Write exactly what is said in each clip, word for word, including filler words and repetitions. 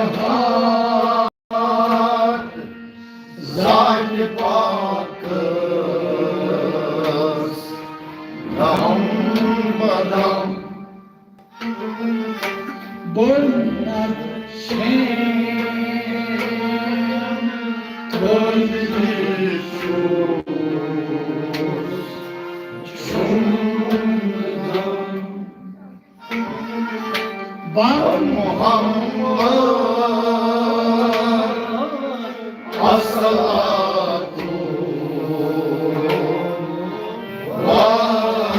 بہار، ذاتِ پاکس دم بدم۔ بُرنَت شین، بُرنَت چھُس، چھُم غم۔ بر محمد الصلاة والسلام۔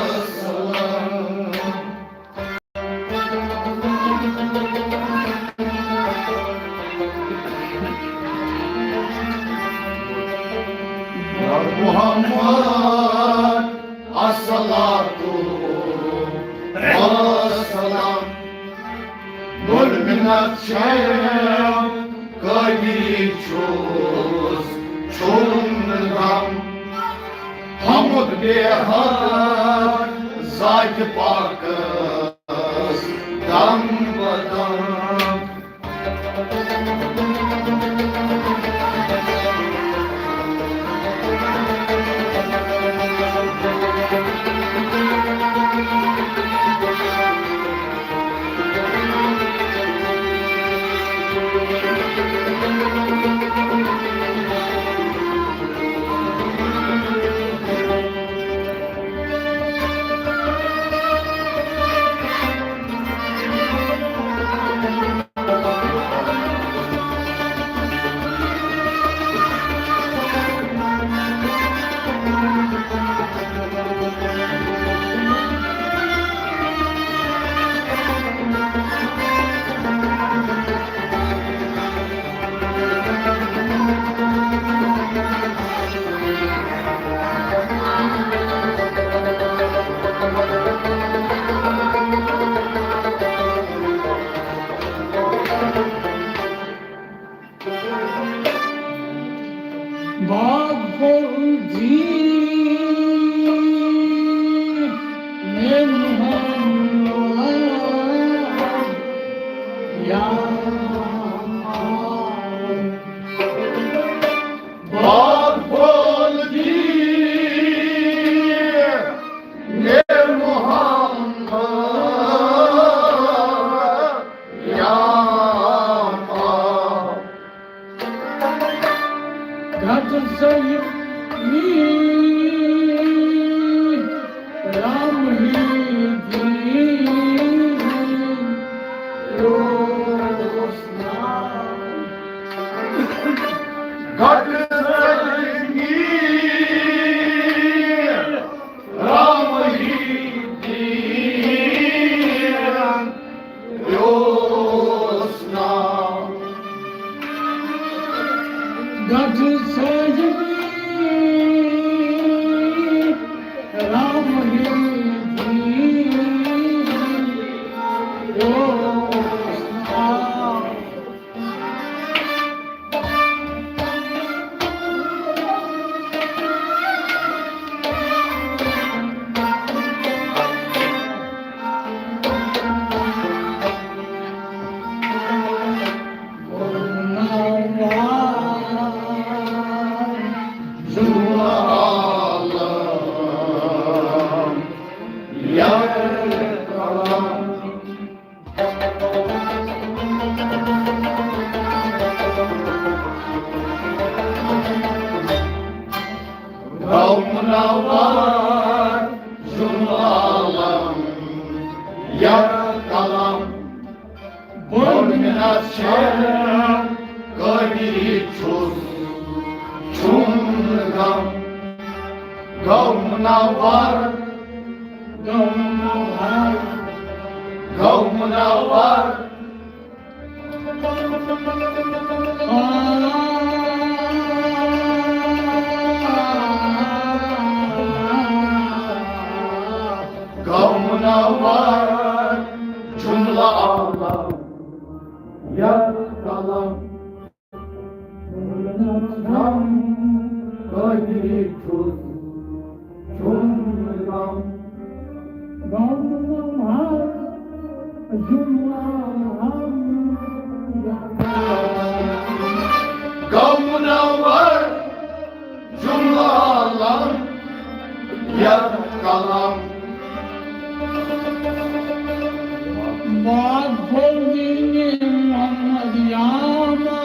بر محمد الصلاة والسلام۔ بُرنَت شین، قٲدِر چھُس، چھُم غم۔ حمد بے حد ذاتِ پاکس دم بدم۔ بُرنَت شین، قٲدِر چھُس، چھُم غم۔ گوٚو مُنَوَّر، گوٚو مُنَوَّر، گوٚو مُنَوَّر۔ گوٚو مُنَوَّر جُملہٕ عالم یَتھ قلم۔ غم قٲدِر چھُس، چھُم غم۔ غم ہر جُملہٕ عالم عالم۔ باغ فوزی محمد یاما۔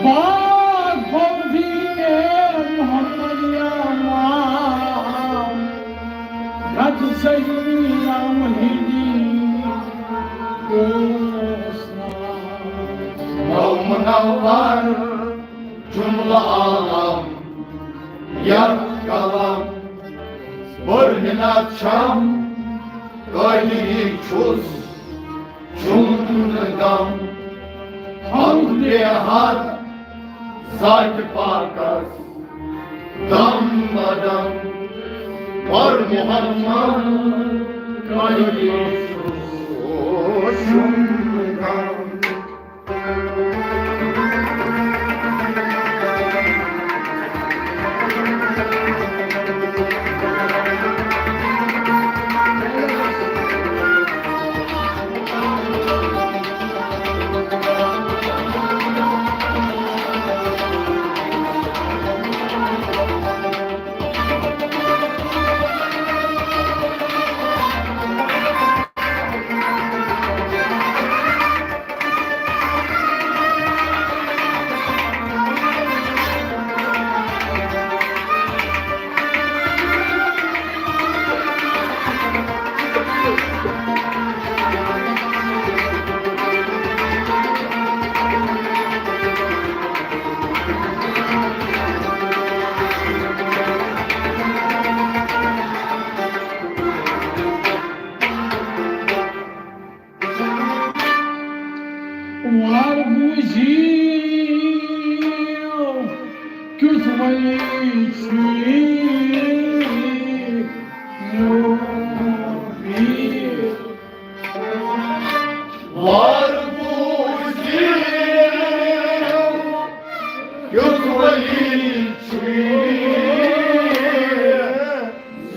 باغ فوزی محمد یاما۔ گد سیدی رام ہندی دوست۔ نو منور جملہ عالم یتھ قلم۔ برہنہ چھم قٲدری چھُس چھُم نہٕ غم۔ حق بے حد ذاتِ پاکس دم بدم۔ پر محمد قٲدری چھُس چھُم نہٕ غم۔ وار بوٗزِو کیُتھ ولی چھُ یہِ میون پیٖر۔ وار بوٗزِو کیُتھ ولی چھُ یہِ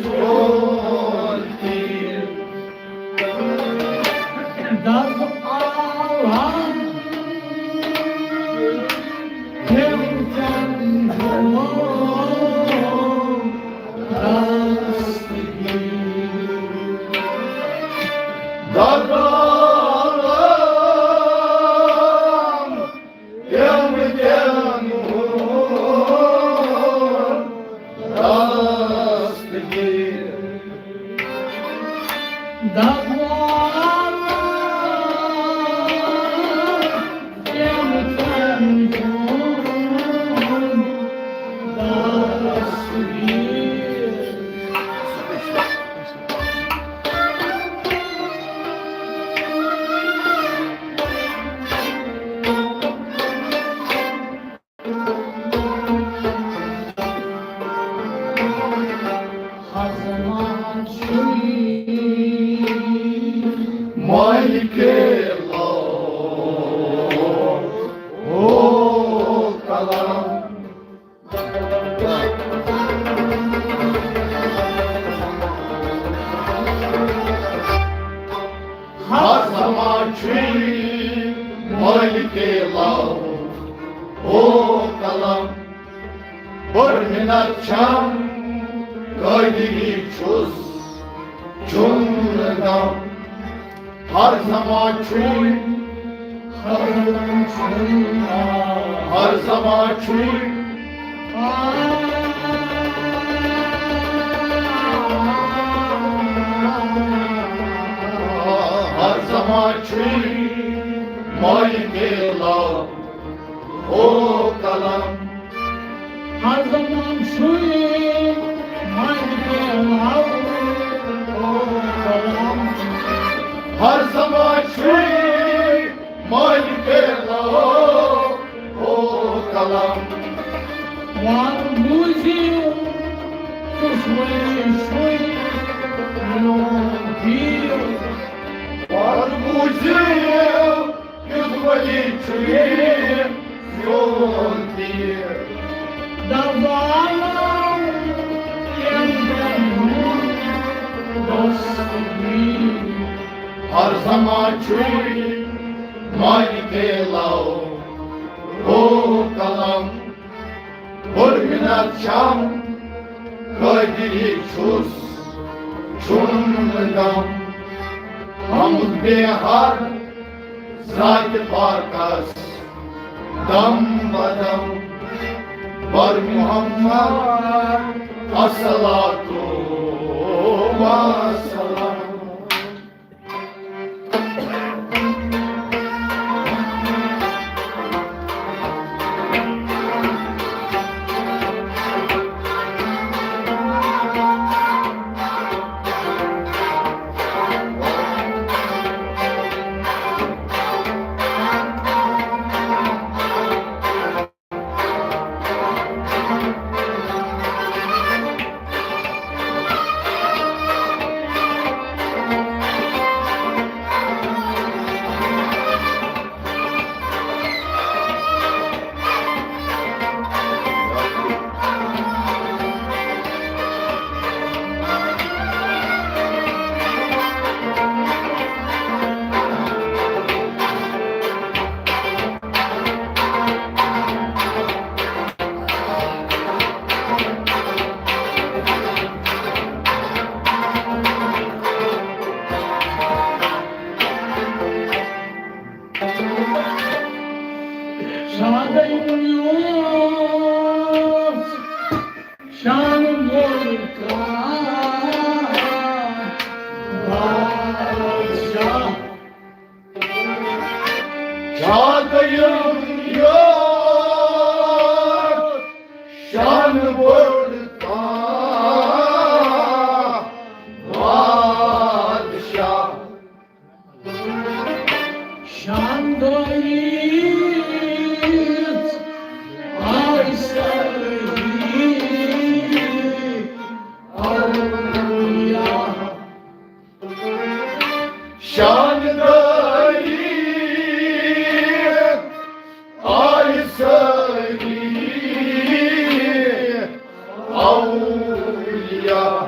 میون پیٖر۔ دَپ عالم تٔمۍ تٔمۍ ہُنٛد دستگیٖر۔ دَپ عالم تٔمۍ تٔمۍ ہُنٛد دستگیٖر۔ دَپ عالم تٔمۍ تٔمۍ ہُنٛد دستگیٖر۔ مالک لوح و قلم۔ ہر زمان چھُے مالک لوح و قلم۔ برہنہ چھم قٲدری چھُس چھُم نہٕ غم۔ ہر زمان چھُے، ہر زمان چھُے، ہر زمان چھُے، ہر زمان چھُے مالک لوح و قلم۔ ہر زمان چھُے مالک لوح و قلم۔ ہر زمان چھُے مالک لوح و قلم۔ وار بوٗزِو، کُس ولی چھُے میون پیٖر۔ وار بوٗزِو، کیُتھ ولی چھُ یہِ میون پیٖر۔ دَپ عالم تٔمۍ تٔمۍ ہُنٛد دستگیٖر۔ ہر زمان چھُے مالک لوح و قلم۔ چھم، قٲدری چھُس، چھُم نہٕ غم۔ حمد بے حد ذاتِ پاکس دم بدم، بر محمد الصلاۃ و السلام۔ شادَن یوت شان بوٚڑ کانٛہہ بادشاہ۔ شادَن یوت شان بوٚڑ کانٛہہ بادشاہ۔ شاندٲری آسہِ اولیاء۔ شاندٲری آسہِ اولیاء۔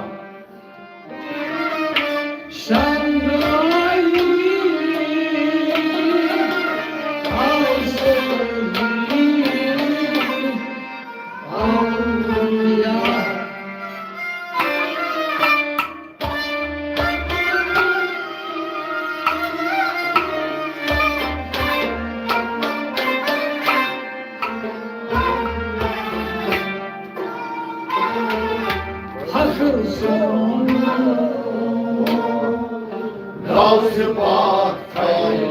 شاندٲری آسہِ اولیاء۔ فخر سون غوث پاک تھایہِ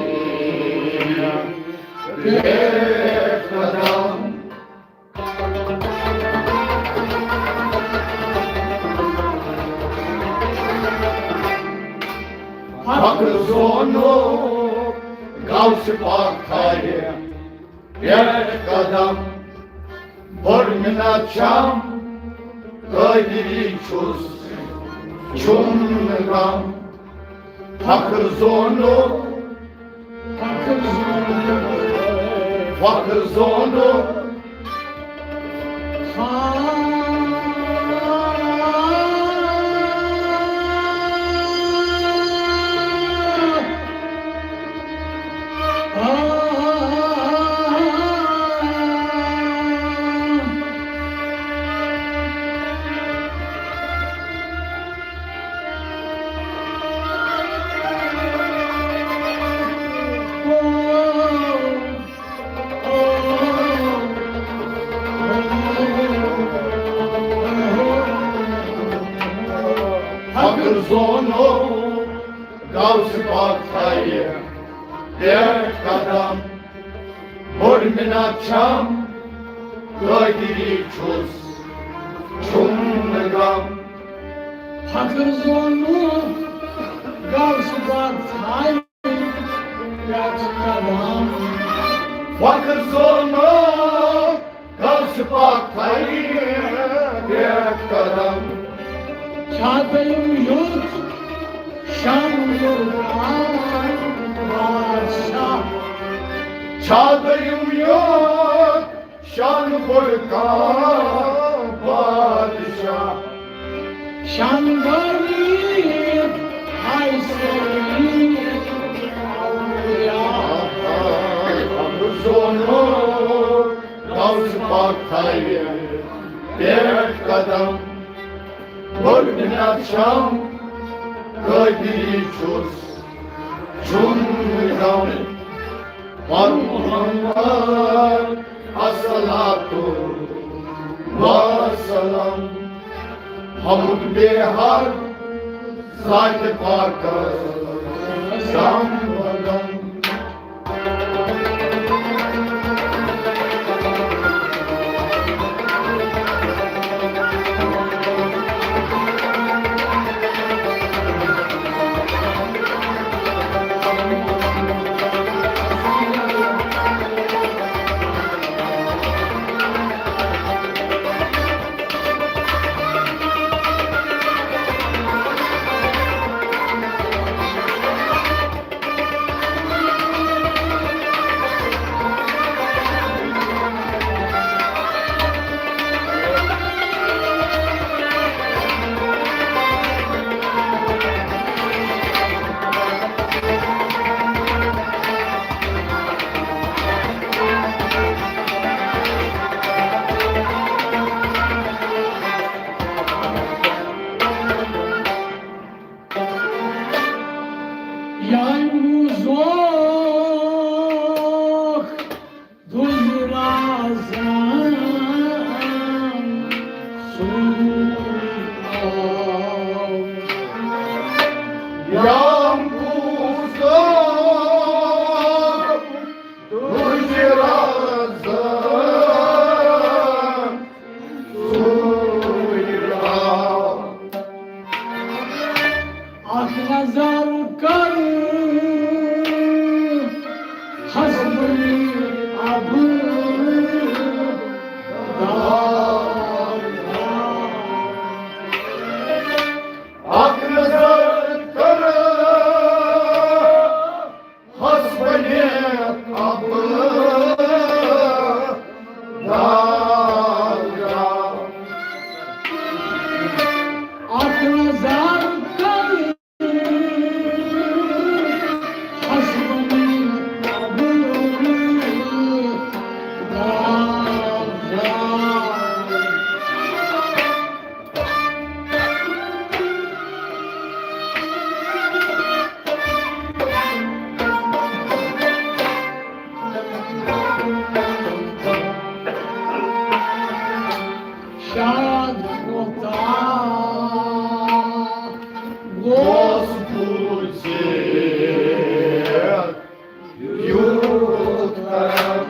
قدم۔ فخر سون غوث پاک تھایہِ پٮ۪ٹھ قدم۔ بٔڑ مِنت چھم، قٲدری چھُس، چھُم نہٕ غم۔ فخر زونُک، فخر زونُک، فخر زونُک۔ فخر زونُک غوث پاک تھایہِ پٮ۪ٹھ قدم۔ بٔڑ مِنت چھم، قٲدری چھُس، چھُم نہٕ غم۔ فخر زونُک غوث پاک تھایہِ پٮ۪ٹھ قدم۔ فخر زونُک غوث پاک تھایہِ پٮ۪ٹھ قدم۔ چھا دوٚیُم یُتھ شان بوٚڑ کانٛہہ بادشاہ؟ چھا دوٚیُم یُتھ شان بوٚڑ کانٛہہ بادشاہ؟ شاندٲری آسہِ اولیاء۔ فخر زونُک غوث پاک تھایہِ۔ قدم، بٔڑ منت چھم، قٲدری چھُس، چھُم غم۔ پنُن محمد الصلاۃ والسلام، حمد بے حد ذات پاکس دم بدم۔ یانگو زوخ دُزرازن سُنٛد آو۔ یانگو زوخ دُزرازن سُنٛد آو۔ اکھ نظر کر حسبِ ابر دار۔ اکھ نظر کر حسبِ ابر دار۔ اکھ نظر کر حسبِ ابر دار۔ شاد کوتاہ گوس بوٗزِتھ یوٗت کرم۔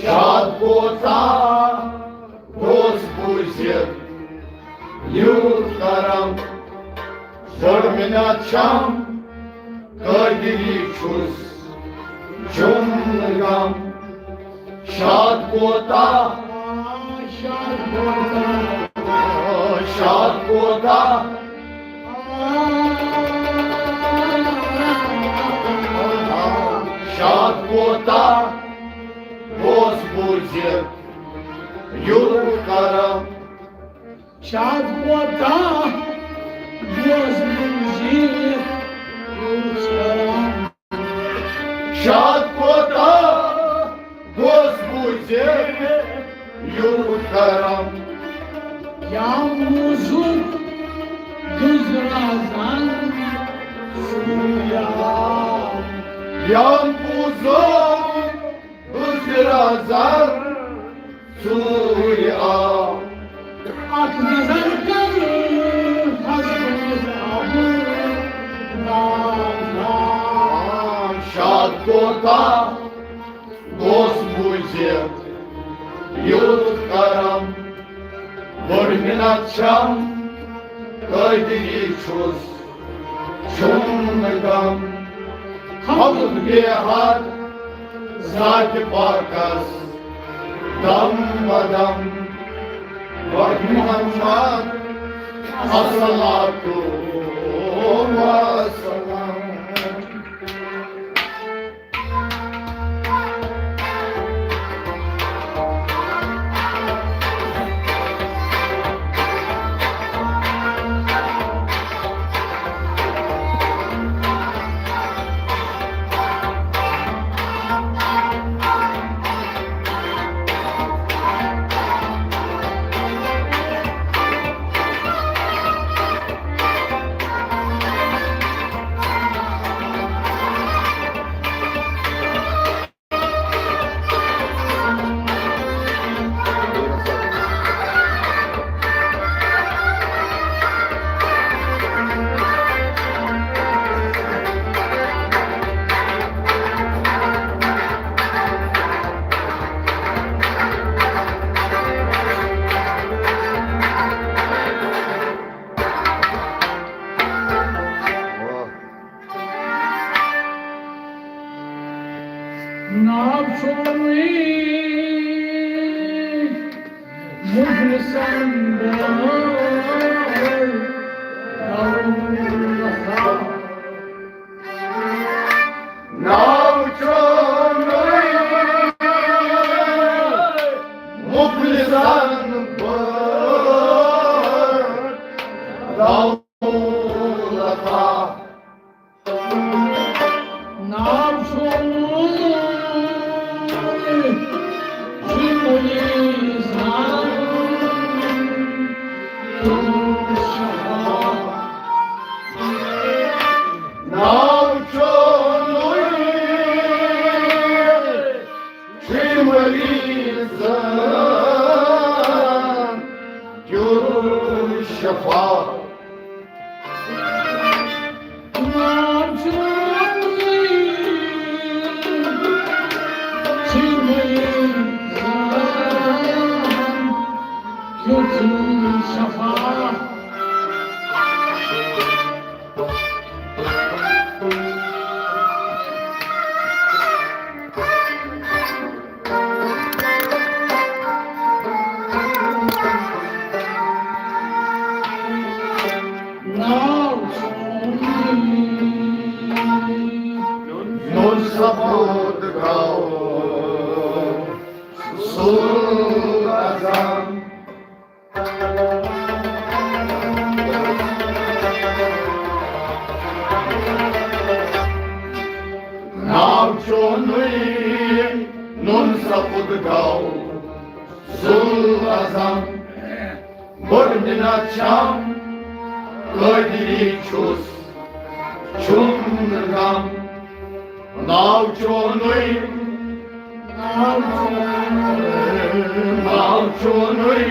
شاد کوتاہ گوس بوٗزِتھ یوٗت کرم۔ بٔڑ منت چھم، قٲدری چھُس، چھُم نہٕ غم۔ شاد کوتاہ، شاد کوتاہ، شاد کوتاہ، شاد کوتاہ گوس بوٗزِتھ یوٗت کرم۔ شاد کوتاہ گوس بوٗزِتھ یوٗت کرم۔ شاد کوتاہ گوس بوٗزِتھ یوٗت کرم۔ یا موٗزوٗک گُزرازن سُنٛد یار۔ یا موٗزوٗک گُزرازن سُنٛد یار۔ اکھ نظر کر حسبِ ابر دار۔ شاد کوتاہ گوس بوٗزِتھ یوٗت کرم۔ بٔڑ منت چھم، قٲدری چھُس، چھُم نہٕ غم۔ حمد بے حد ذاتِ پاکس دم بدم۔ بٔڑ محمد الصلاۃ والسلام۔ ناو چونُے مُفلِسن بٔڑ دولتا۔ ناو چونُے جبریل زن شفا۔ ناو چونُے جبریل زن کیُتھ شفا۔ ناو چونُے جبریل زن کیُتھ شفا۔ ناو چونُے نُن سپُد گوٚو سُل اعظم۔ ناو چونُے نُن سپُد گوٚو سُل اعظم۔ بٔڑ مِنت چھم، قٲدری چھُس، چھُم نہٕ غم۔ ناو چونُے، ناو چونُے، ناو چونُے۔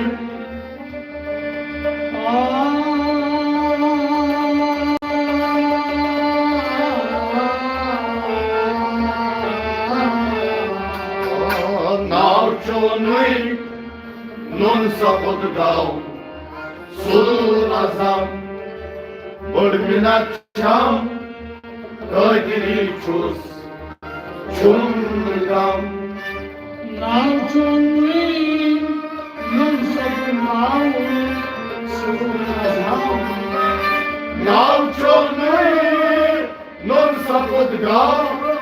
ناو چونُے، نُن سپُد گوٚو سُل اعظم۔ بٔڑ مِنت چھم، قٲدری چھُس، چھُم نہٕ غم۔ ناو چونُے نُن سپُد گوٚو سُل اعظم۔ ناو چونُے نُن سپُد گوٚو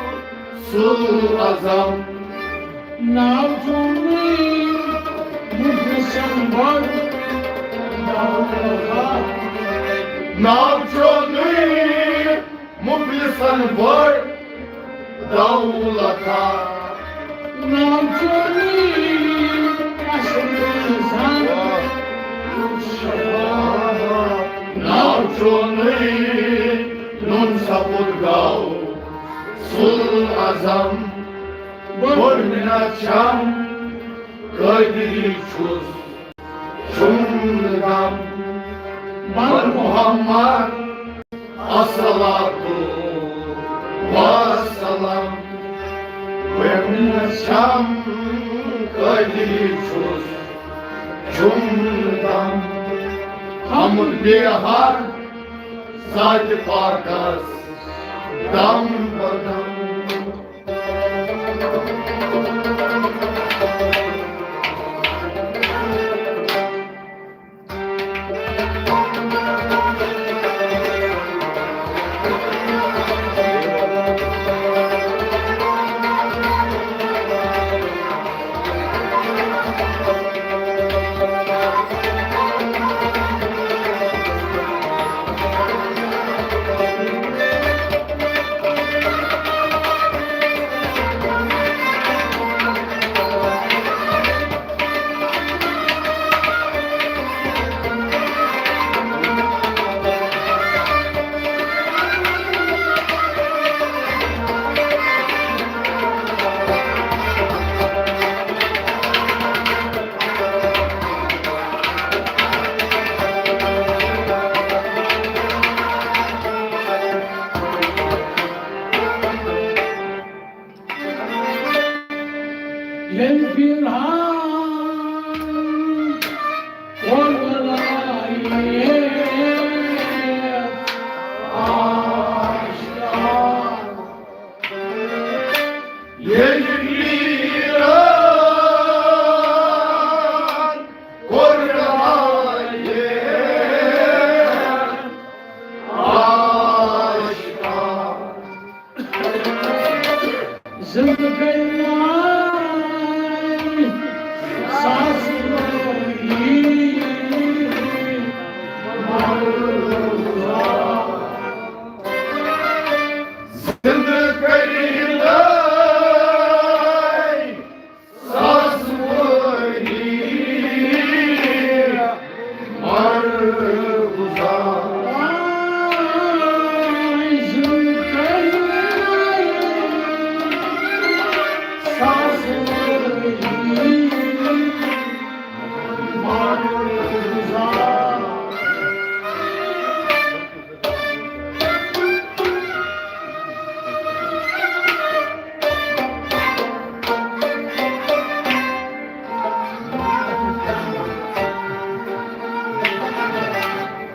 سُل اعظم۔ ناو چونُے مُفلِسن بٔڑ دولتا۔ ناو چونُے مُفلِسن بٔڑ دولتا۔ ناو چونُے اصل انسان شفا۔ ناو چونُے نُن سپُد گوٚو سُل اعظم۔ بٔڑ مِنت چھم، قٲدری چھُس، چھُم نہٕ غم۔ بر محمد الصلاۃ والسلام۔ بٔڑ مِنت چھم، قٲدری چھُس، چھُم نہٕ غم۔ حمد بیٚیہِ ہر ذاتِ پاکس دم بدم۔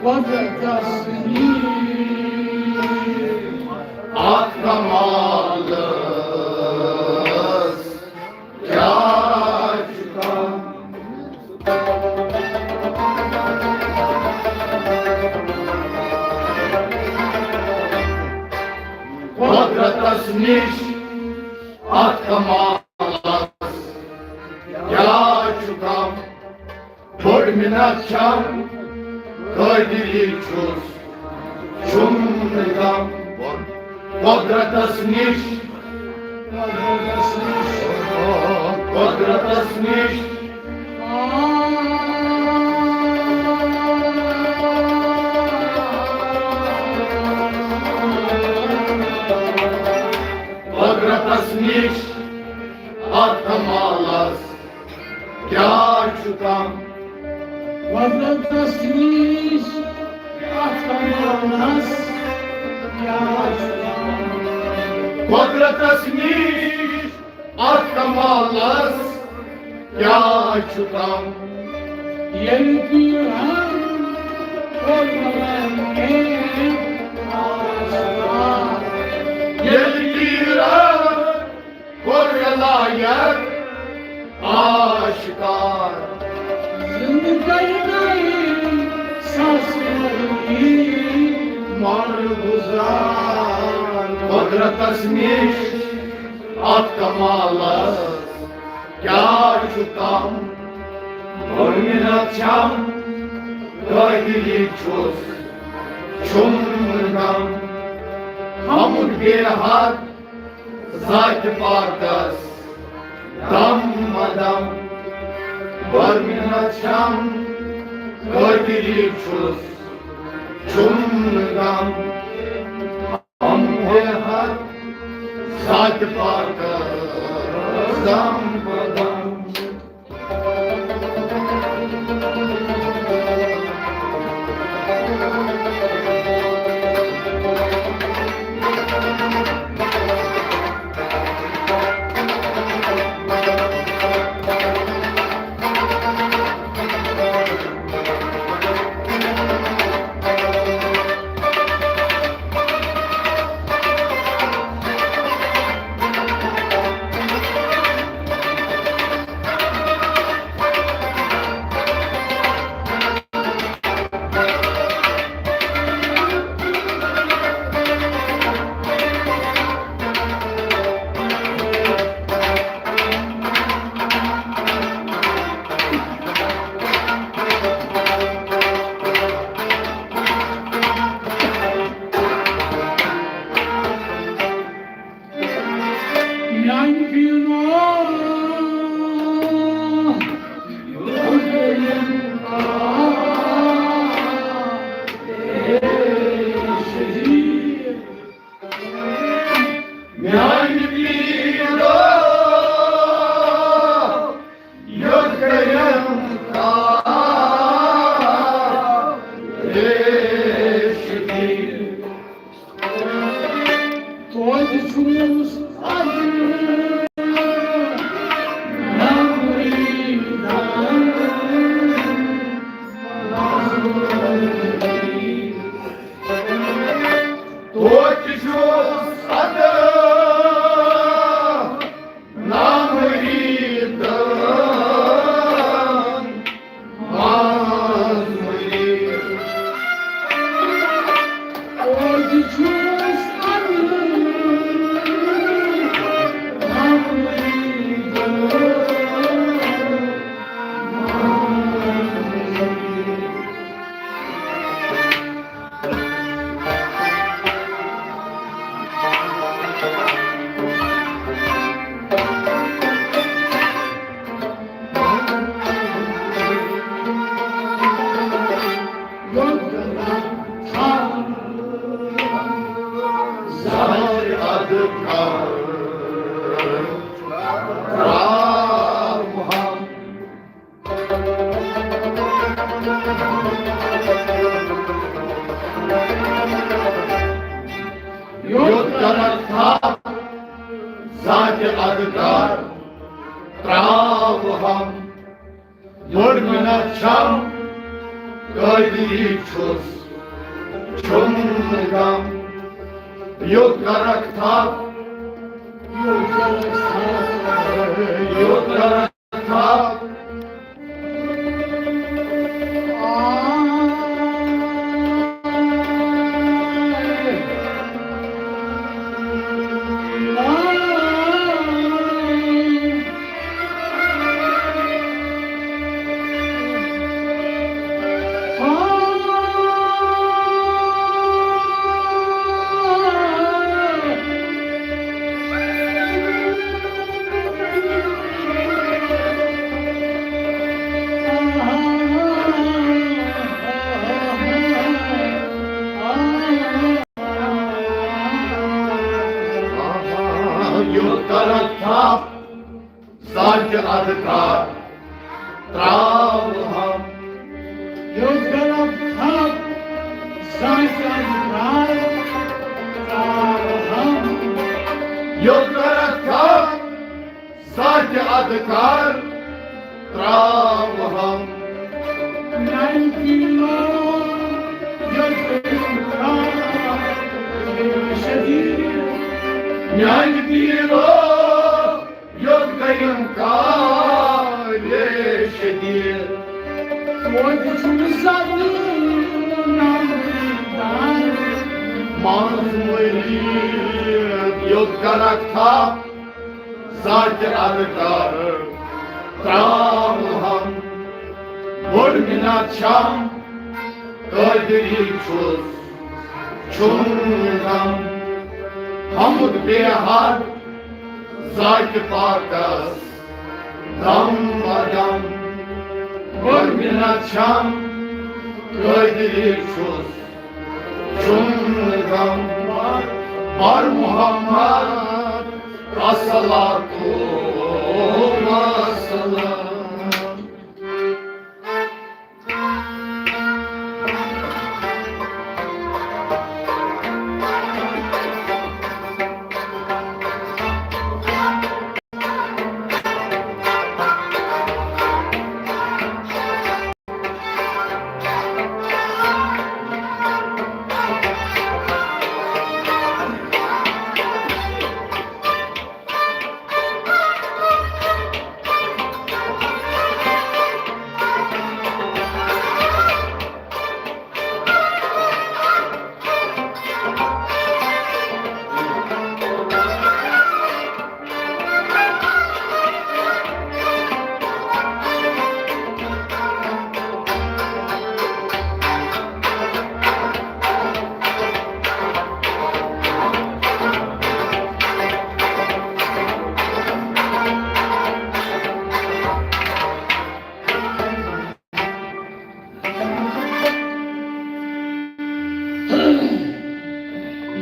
قۄدرتس نِش اتھ کمالس کیٛاہ چھُ کم؟ قۄدرتس نِش اتھ کمالس کیٛاہ چھُ کم؟ بٔڑ مِنت چھم، قٲدِری چھُس، چھُم نہٕ غم۔ قۄدرتس نِش، قۄدرتس نِش، قۄدرتس نِش، اتھ کمالس کیٛاہ چھُ کم؟ قۄدرتس نِش اتھ کمالس کیٛاہ چھُ کم؟ قۄدرتس نِش اتھ کمالس کیٛاہ چھُ کم؟ ییٚلہِ پیٖرن کوٚر مےٚ آشکار۔ ییٚلہِ پیٖرن کوٚر ولایت آشکار۔ زندگی گئی ساس مر گزار۔ قۄدرتس نِش اتھ کمالس کیٛاہ چھُ کم؟ بٔڑ مِنت چھم، قٲدِری چھُس، چھُم نہٕ غم۔ حمد بے حد ذاتِ پاکس دم بدم۔ بٔڑ مِنت چھم، قٲدِری چھُس، چھُم نہٕ غم۔ حمد بے حد ذاتِ پاکس دم بدم۔ میانہِ پیٖنو میانہِ پیٖنو یوٚت کٔرِم کار عشقی۔ توتہِ چھُس اَتھ نمبرِ دان۔ توتہِ چھُس اَتھ نمبرِ دان۔ منٛز مُریٖد۔ اور تہِ چھُس اَتھ نمبرِ دان۔ یوٚت کرن تھپھ ذاتِ ادگار تراو ہم۔ بٔڑ مِنت چھم، قٲدری چھُس، چھُم نہٕ غم۔ یوٚت کَرَکھ تھپھ، یوٚت کَرَکھ تھپھ، یوٚت کَرَکھ تھپھ۔ یوٚت کَرَکھ تھپھ، ساکہِ اَدٕ کَر ترٛاو ہم۔ یوٚت کَرَکھ تھپھ، ساکہِ اَدٕ کَر ترٛاو ہم۔ یوٚت کَرَکھ تھپھ، ساکہِ اَدٕ کَر ترٛاو ہم۔ میانہِ پیٖرو، یوٚت کٔرِم کار شدیٖد۔ میانہِ پیٖرو، یوٚت کٔرِم کار شدیٖد۔ توتہِ چھُنہٕ زبٲنۍ ناوٕے دار۔ مانس مٔریٖد، یوٚت کَرَکھ تھپھ، ساکہِ اَدٕ کَر ترٛاو ہم۔ بٔڑ مِنت چھَم، قٲدری چھُس، چھُم غم۔ حمد بے حد ذاتِ پاکس دم بدم۔ بٔڑ مِنت چھَم، قٲدری چھُس، چھُم غم۔ بر محمد الصلاۃ والسلام۔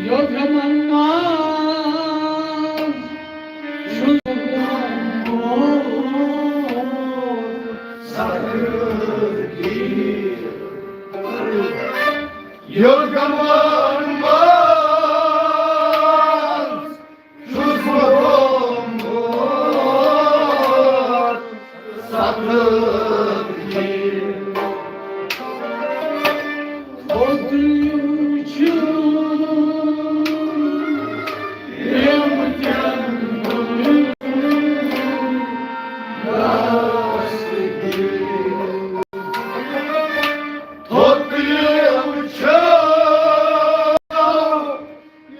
یوٚت غمن منٛز چھُس بہٕ گوٚمُت سخت گیٖر۔ یوٚت غمن منٛز چھُس بہٕ گوٚمُت سخت گیٖر۔ اوترٕ چھُ پیمہٕ تٮ۪ن ہُنٛد دستگیٖر۔ اوترٕ چھُ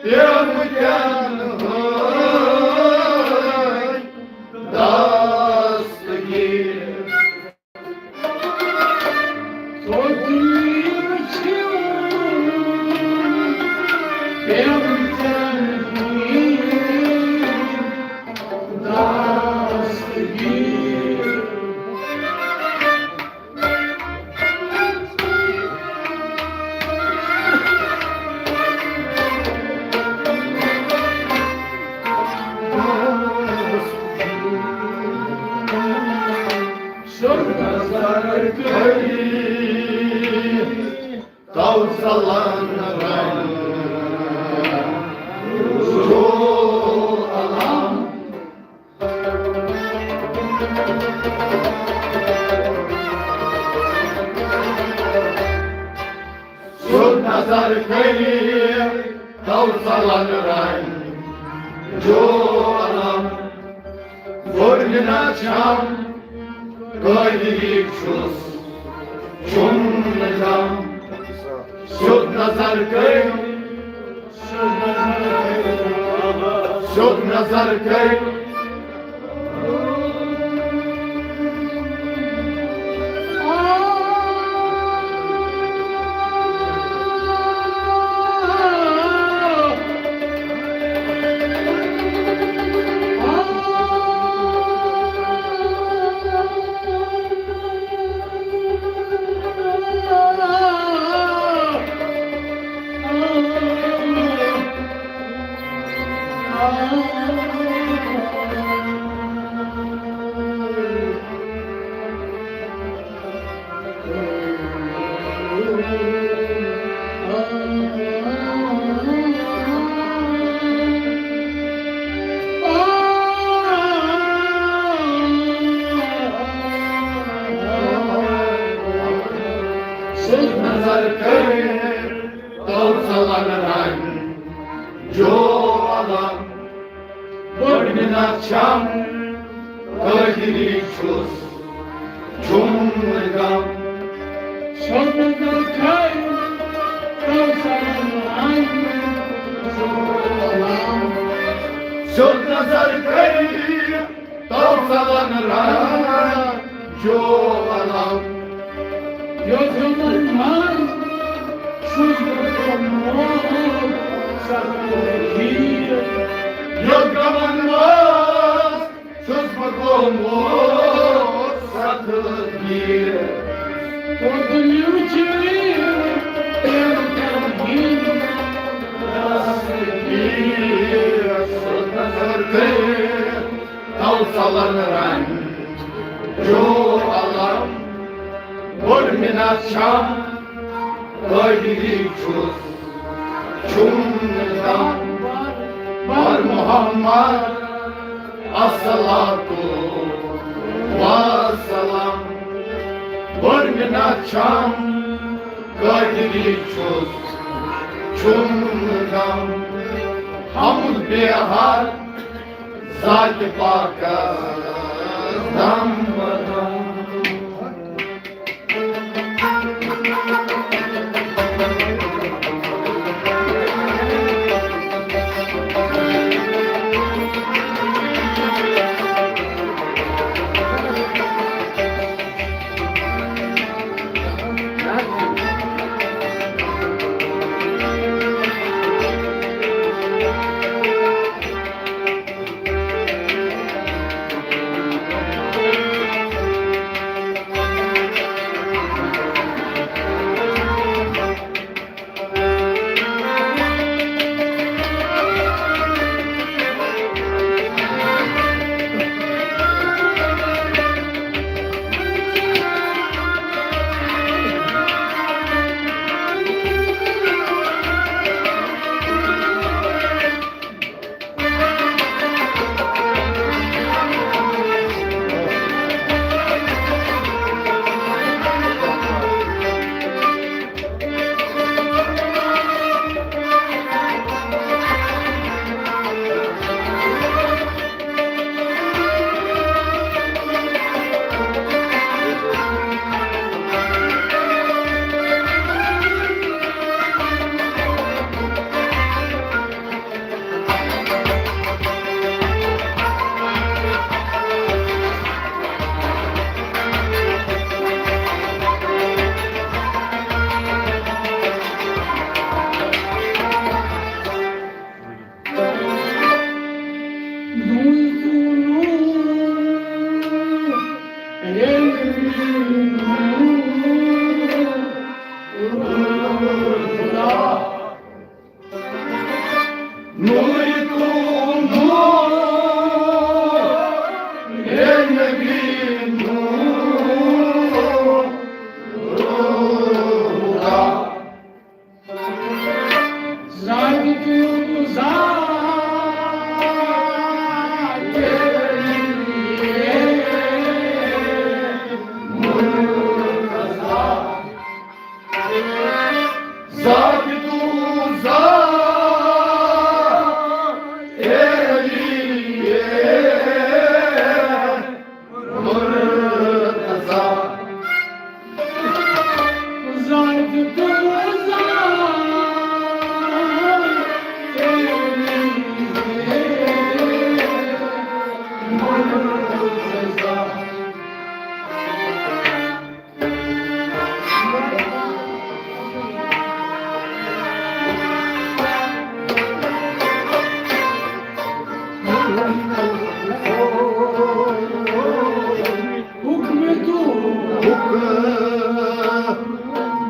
پیمہٕ تٮ۪ن ہٕنٛدۍ دستگیٖر۔ اوترٕ چھِ پیمہٕ تٮ۪ن ہٕنٛدۍ دستگیٖر۔ کٔرِتھ تو ژلن رنٛگ جو علم۔ گۄڈٕنیتھ چھم قٲدری چھُس، چھُم نہٕ غم۔ سیوٚد نظر کٔرِو، سیوٚد نظر کٔرِو۔ سیوٚد نظر کٔرِتھ تو ژلن رنٛگ جو علم۔ گۄڈٕنیتھ چھم قٲدری چھُس، چھُم نہٕ غم۔ سیوٚد نظر کٔرِتھ تو ژلن رنٛگ جو علم۔ سیوٚد نظر کٔرِتھ تو ژلن رنٛگ جو علم۔ یوٚت غمن منٛز چھُس بہٕ گوٚمُت سخت گیٖر۔ یوٚت غمن منٛز چھُس بہٕ گوٚمُت سخت گیٖر۔ کوٚت نیوٗ چٲنۍ پرٛٮ۪تھ گیٖر۔ سیوٚد نظر کٔرِتھ تو ژلن رنٛگ جو علم۔ گۄڈٕنیتھ چھم قٲدری چھُس، چھُم نہٕ غم۔ بر محمد الصلاۃ والسلام۔ گۄڈٕنیتھ چھم قٲدری چھُس، چھُم نہٕ غم۔ حمد بیٚیہِ ہر ذاتِ پاکس دم بدم۔ نور تو نور، اے نبی نور۔ ذات تو ذات، ذات تو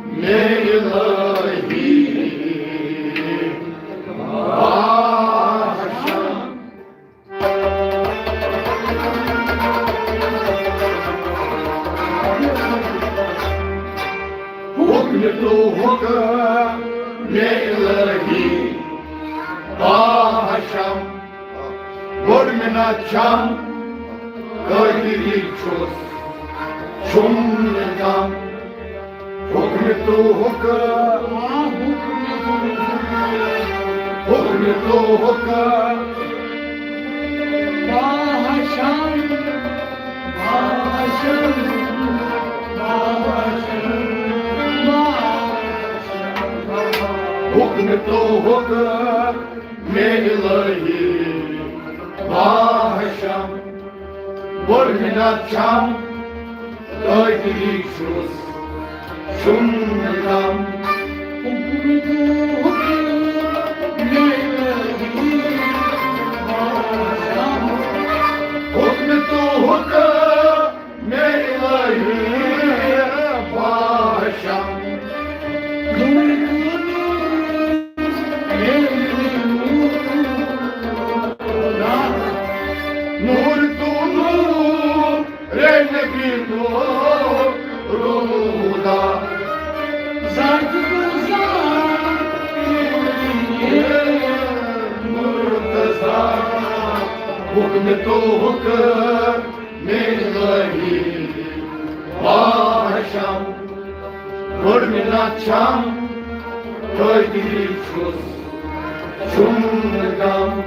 مے الہی، بہشم۔ حکم تو حکم، مے الہی، بہشم۔ بوٚڑ مِنت چھم، قٲدِری چھُس، چھُم نہٕ کم۔ حُکمِ تو حُکم، حُکمِ تو حُکم۔ بہشم، بہشم، بہشم، بہشم۔ حُکمِ تو حُکم، مے الہی، بہشم۔ بوٚڑ مِنت چھم، قٲدِری چھُس، چھُم نہٕ کم۔ حُکمِ تو حُکم، مے الہی، بہشم۔ حُکمِ تو حُکم، مے الہی، بہشم۔ نور تو نور، نور تو نور، رے نبی نور، روح دا۔ ذات تو ذات، مرتضی۔ حُکمِ تو حُکم، مے الہی، بہشم۔ بوٚڑ مِنت چھم، قٲدِری چھُس، چھُم نہٕ کم۔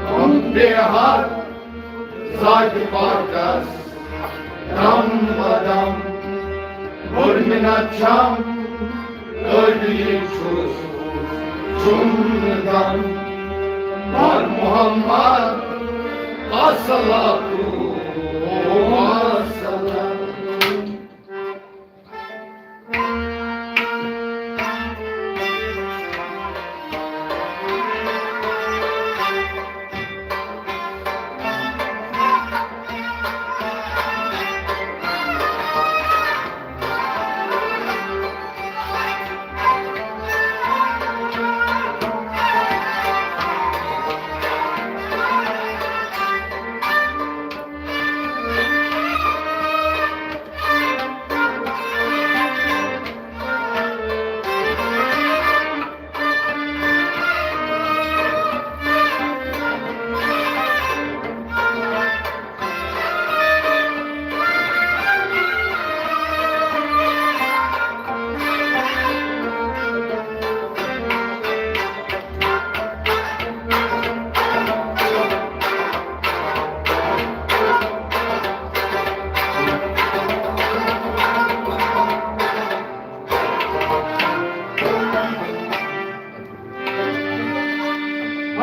ہم بے حد ذاتِ پاکس، دم بدم۔ بوٚڑ مِنت چھم، قٲدِری چھُس، چھُم نہٕ کم۔ بر محمد، الصلاۃ والسلام۔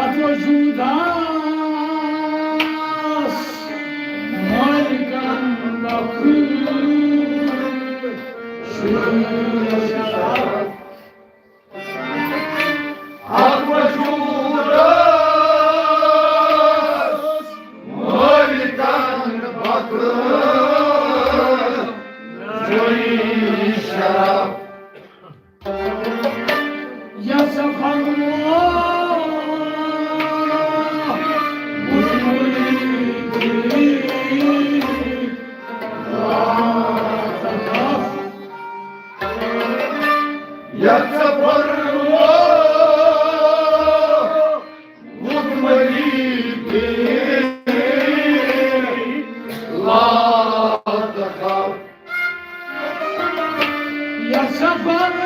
اتھ وجودس مالکن بخش شرف۔ اتھ وجودس مالکن بخش شرف۔ یا سفر یا سفر لا تخف۔ یا سفر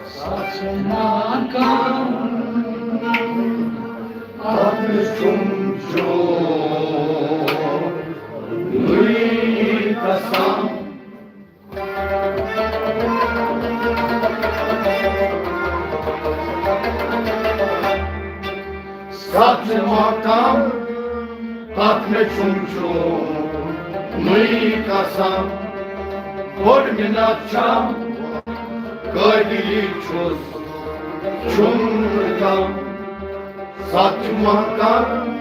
سچ ناکام، اتھ چھُم چون قسم۔ ستھ چھِ ماہ کم، تتھ مےٚ چھُم چومنُے قسم۔ بٔڑ مِنت چھم، قٲدِری چھُس، چھُم نہٕ غم۔ ستھ چھِ ماہ کم،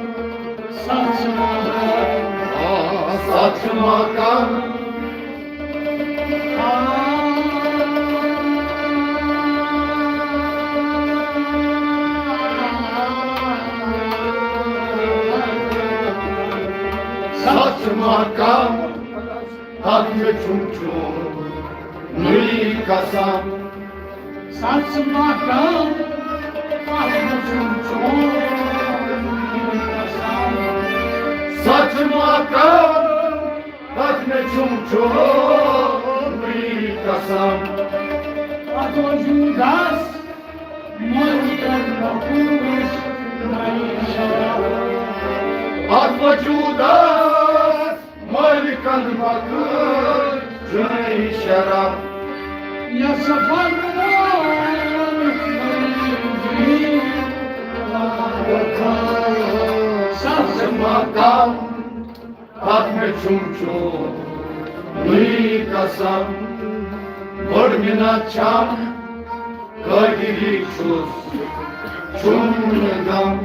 ستھ چھِ ماہ کم، آ، ستھ چھِ ماہ کم۔ ستھ چھِ ماہ کم، تتھ مےٚ چھُم چومنُے قسم۔ ستھ چھِ ماہ کم، تتھ مےٚ چھُم چومنُے قسم۔ ستھ چھِ ماہ کم، تتھ مےٚ چھُم چومنُے قسم۔ اتھ وجوٗدس مٲلکن مخصوٗص نَے شرف۔ اتھ وجوٗدس مٲلکن مخصوٗص نَے شرف۔ یس فرمان سخت مقام، تتھ مےٚ چھُم چومنُے قسم۔ بٔڑ مِنت چھم، قٲدِری چھُس، چھُم نہٕ غم۔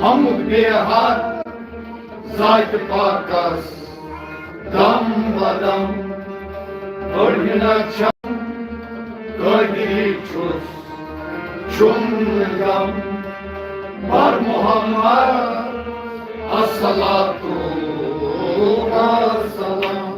حمد بے حد ذاتِ پاکس دم بدم۔ بٔڑ مِنت چھم، قٲدِری چھُس، چھُم نہٕ غم۔ بر محمد الصلاۃ والسلام۔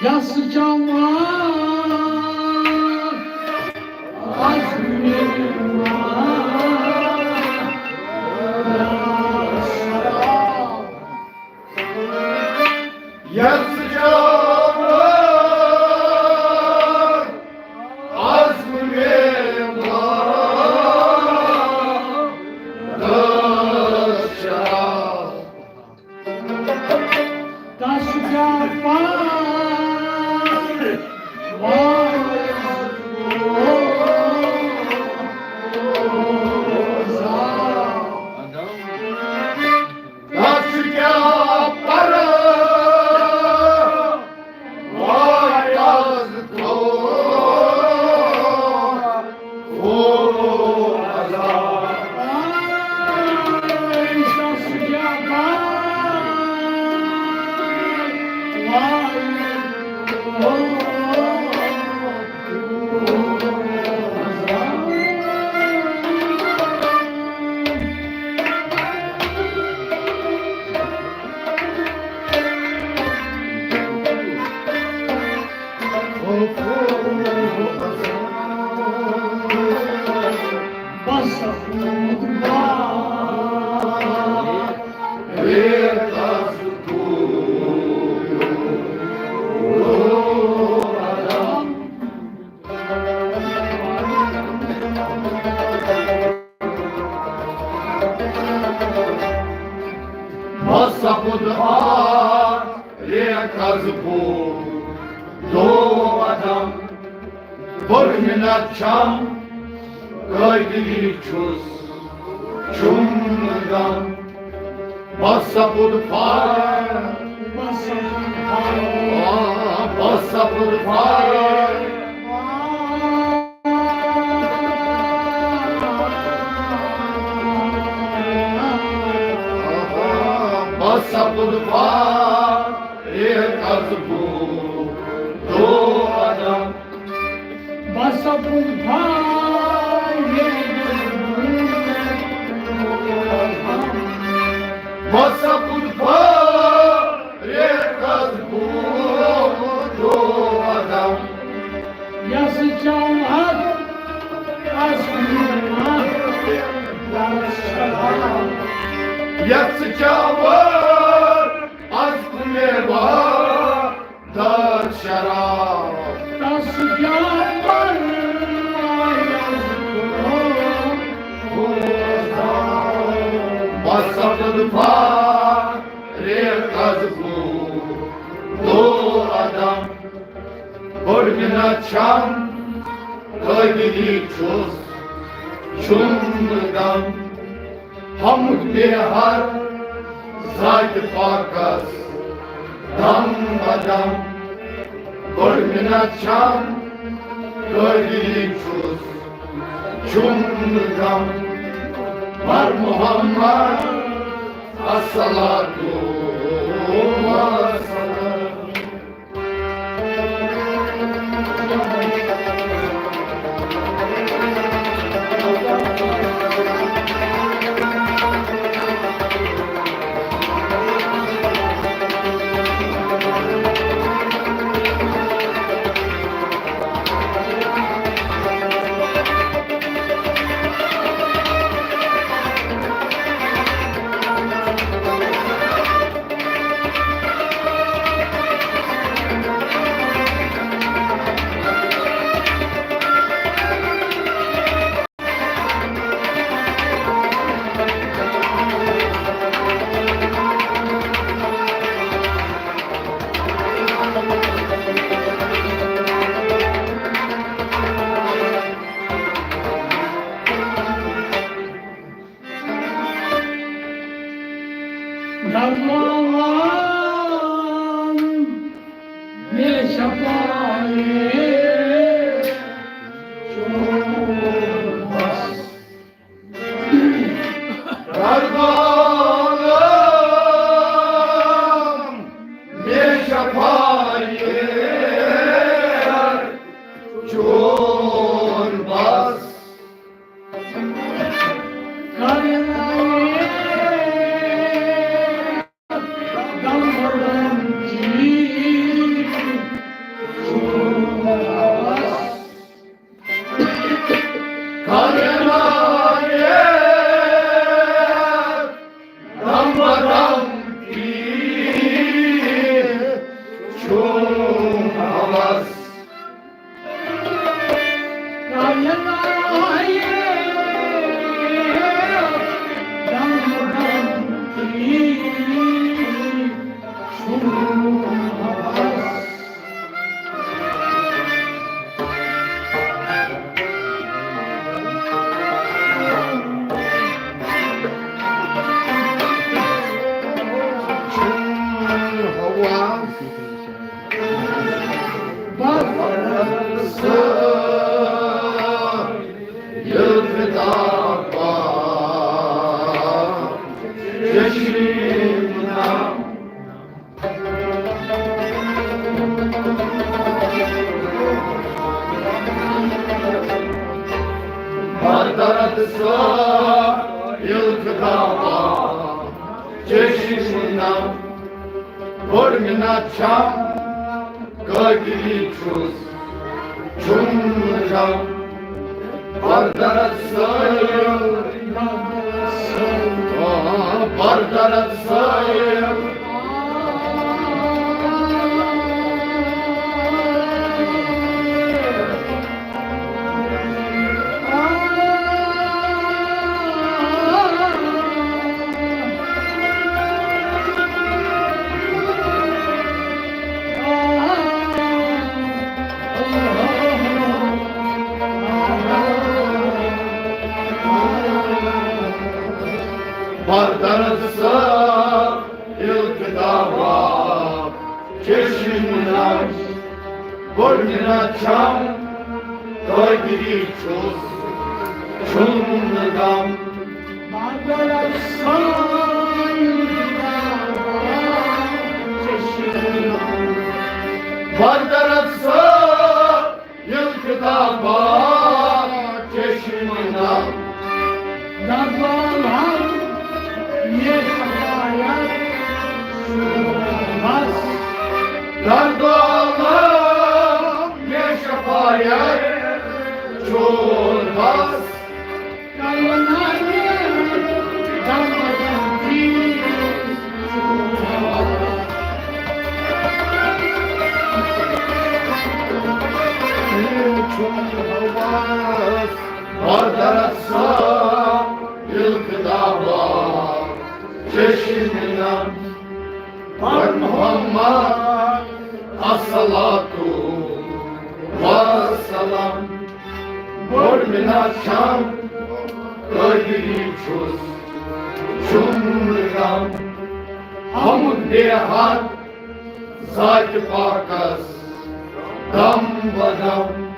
یس جوان از میوان یس جوان از میوان دست شراب۔ تس کیٛاہ پَے وارث روزا۔ تس کیٛاہ پَے وارث روزا۔ بس سپُد آ ریک از بوٚڑ دو عدم۔ بٔڑ مِنت چھم، قٲدِری چھُس، چھُم نہٕ غم۔ بس سپُد فار، بس سپُد فار، آ، بس سپُد فار۔ سپُد فارغ از بُو دو عدم۔ بس سپُد فارغ از بُو دو عدم۔ بس سپُد فارغ از بُو دو عدم۔ یس چاوت از کُنہِ وقتہٕ شراب۔ یس چاوت از کُنہِ وقتہٕ شراب۔ تس کیٛاہ پرواے از خدا۔ بس سپُد فارغ از بُو دو عدم۔ بٔڑ مِنت چھم، قٲدِری چھُس، چھُم نہٕ غم۔ حمد پے ہر ذاتِ پاکس دم بدم۔ بٔڑ مِنت چھم، قٲدِری چھُس، چھُم نہٕ غم۔ مر محمد الصلاۃ والسلام۔ درمان مےٚ شفایت چون بس۔ درمان مےٚ شفایت چون بس۔ بردرد سا التدابا چشمنا بڑ منا چھم قادری چھس چھم نہ چھم بردرد سا بردرد سا بردرد سا التدابا چشم ناش بڑ منا چھم قادری چھس چھم نہ غم۔ بردرد سا یار چون بس۔ بردرسا الخطابا چشمنم بر محمد الصلاة والسلام۔ بوٚڑ مِنت چھم، قٲدری چھُس، چھُم نہٕ غم۔ حمد بے حد ذاتِ پاکس دم بدم۔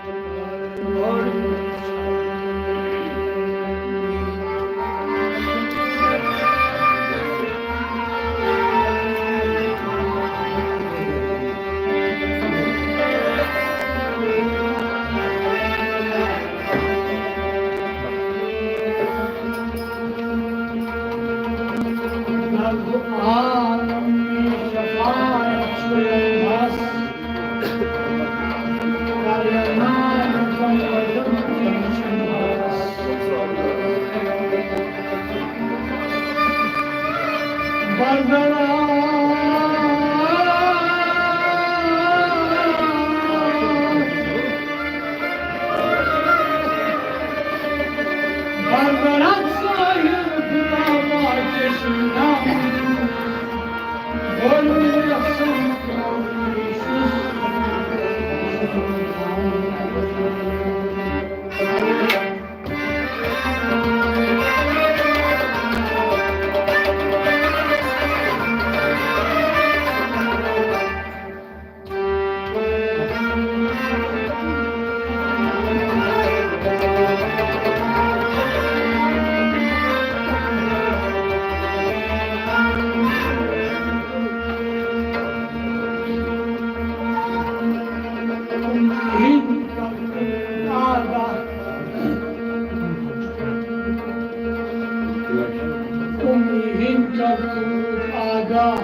آگاہ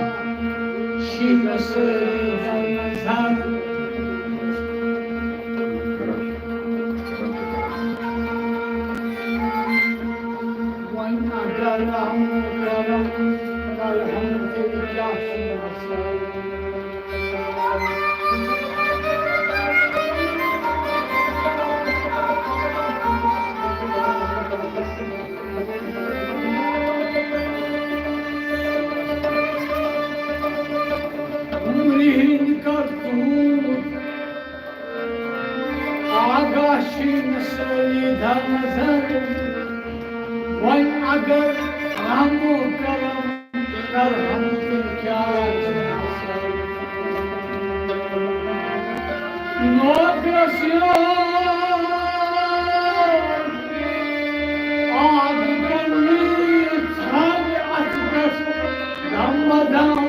شیٖنہٕ سۭتۍ زن نظر۔ وۄنۍ اگر رحم کرم کرہم تیٚلہِ کیٛاہ چھُ مسلہٕ؟ عمرِ ہٕنٛدۍ کرتوٗت آگاہ شیٖنہٕ سۭتۍ در نظر۔ وۄنۍ اگر رحم و کرم کرہم تیٚلہِ کیٛاہ چھُ مسلہٕ؟ نوکرس یور آب گنڈنہٕ ژھانٛڈِ اتھ پٮ۪ٹھ دم بدم۔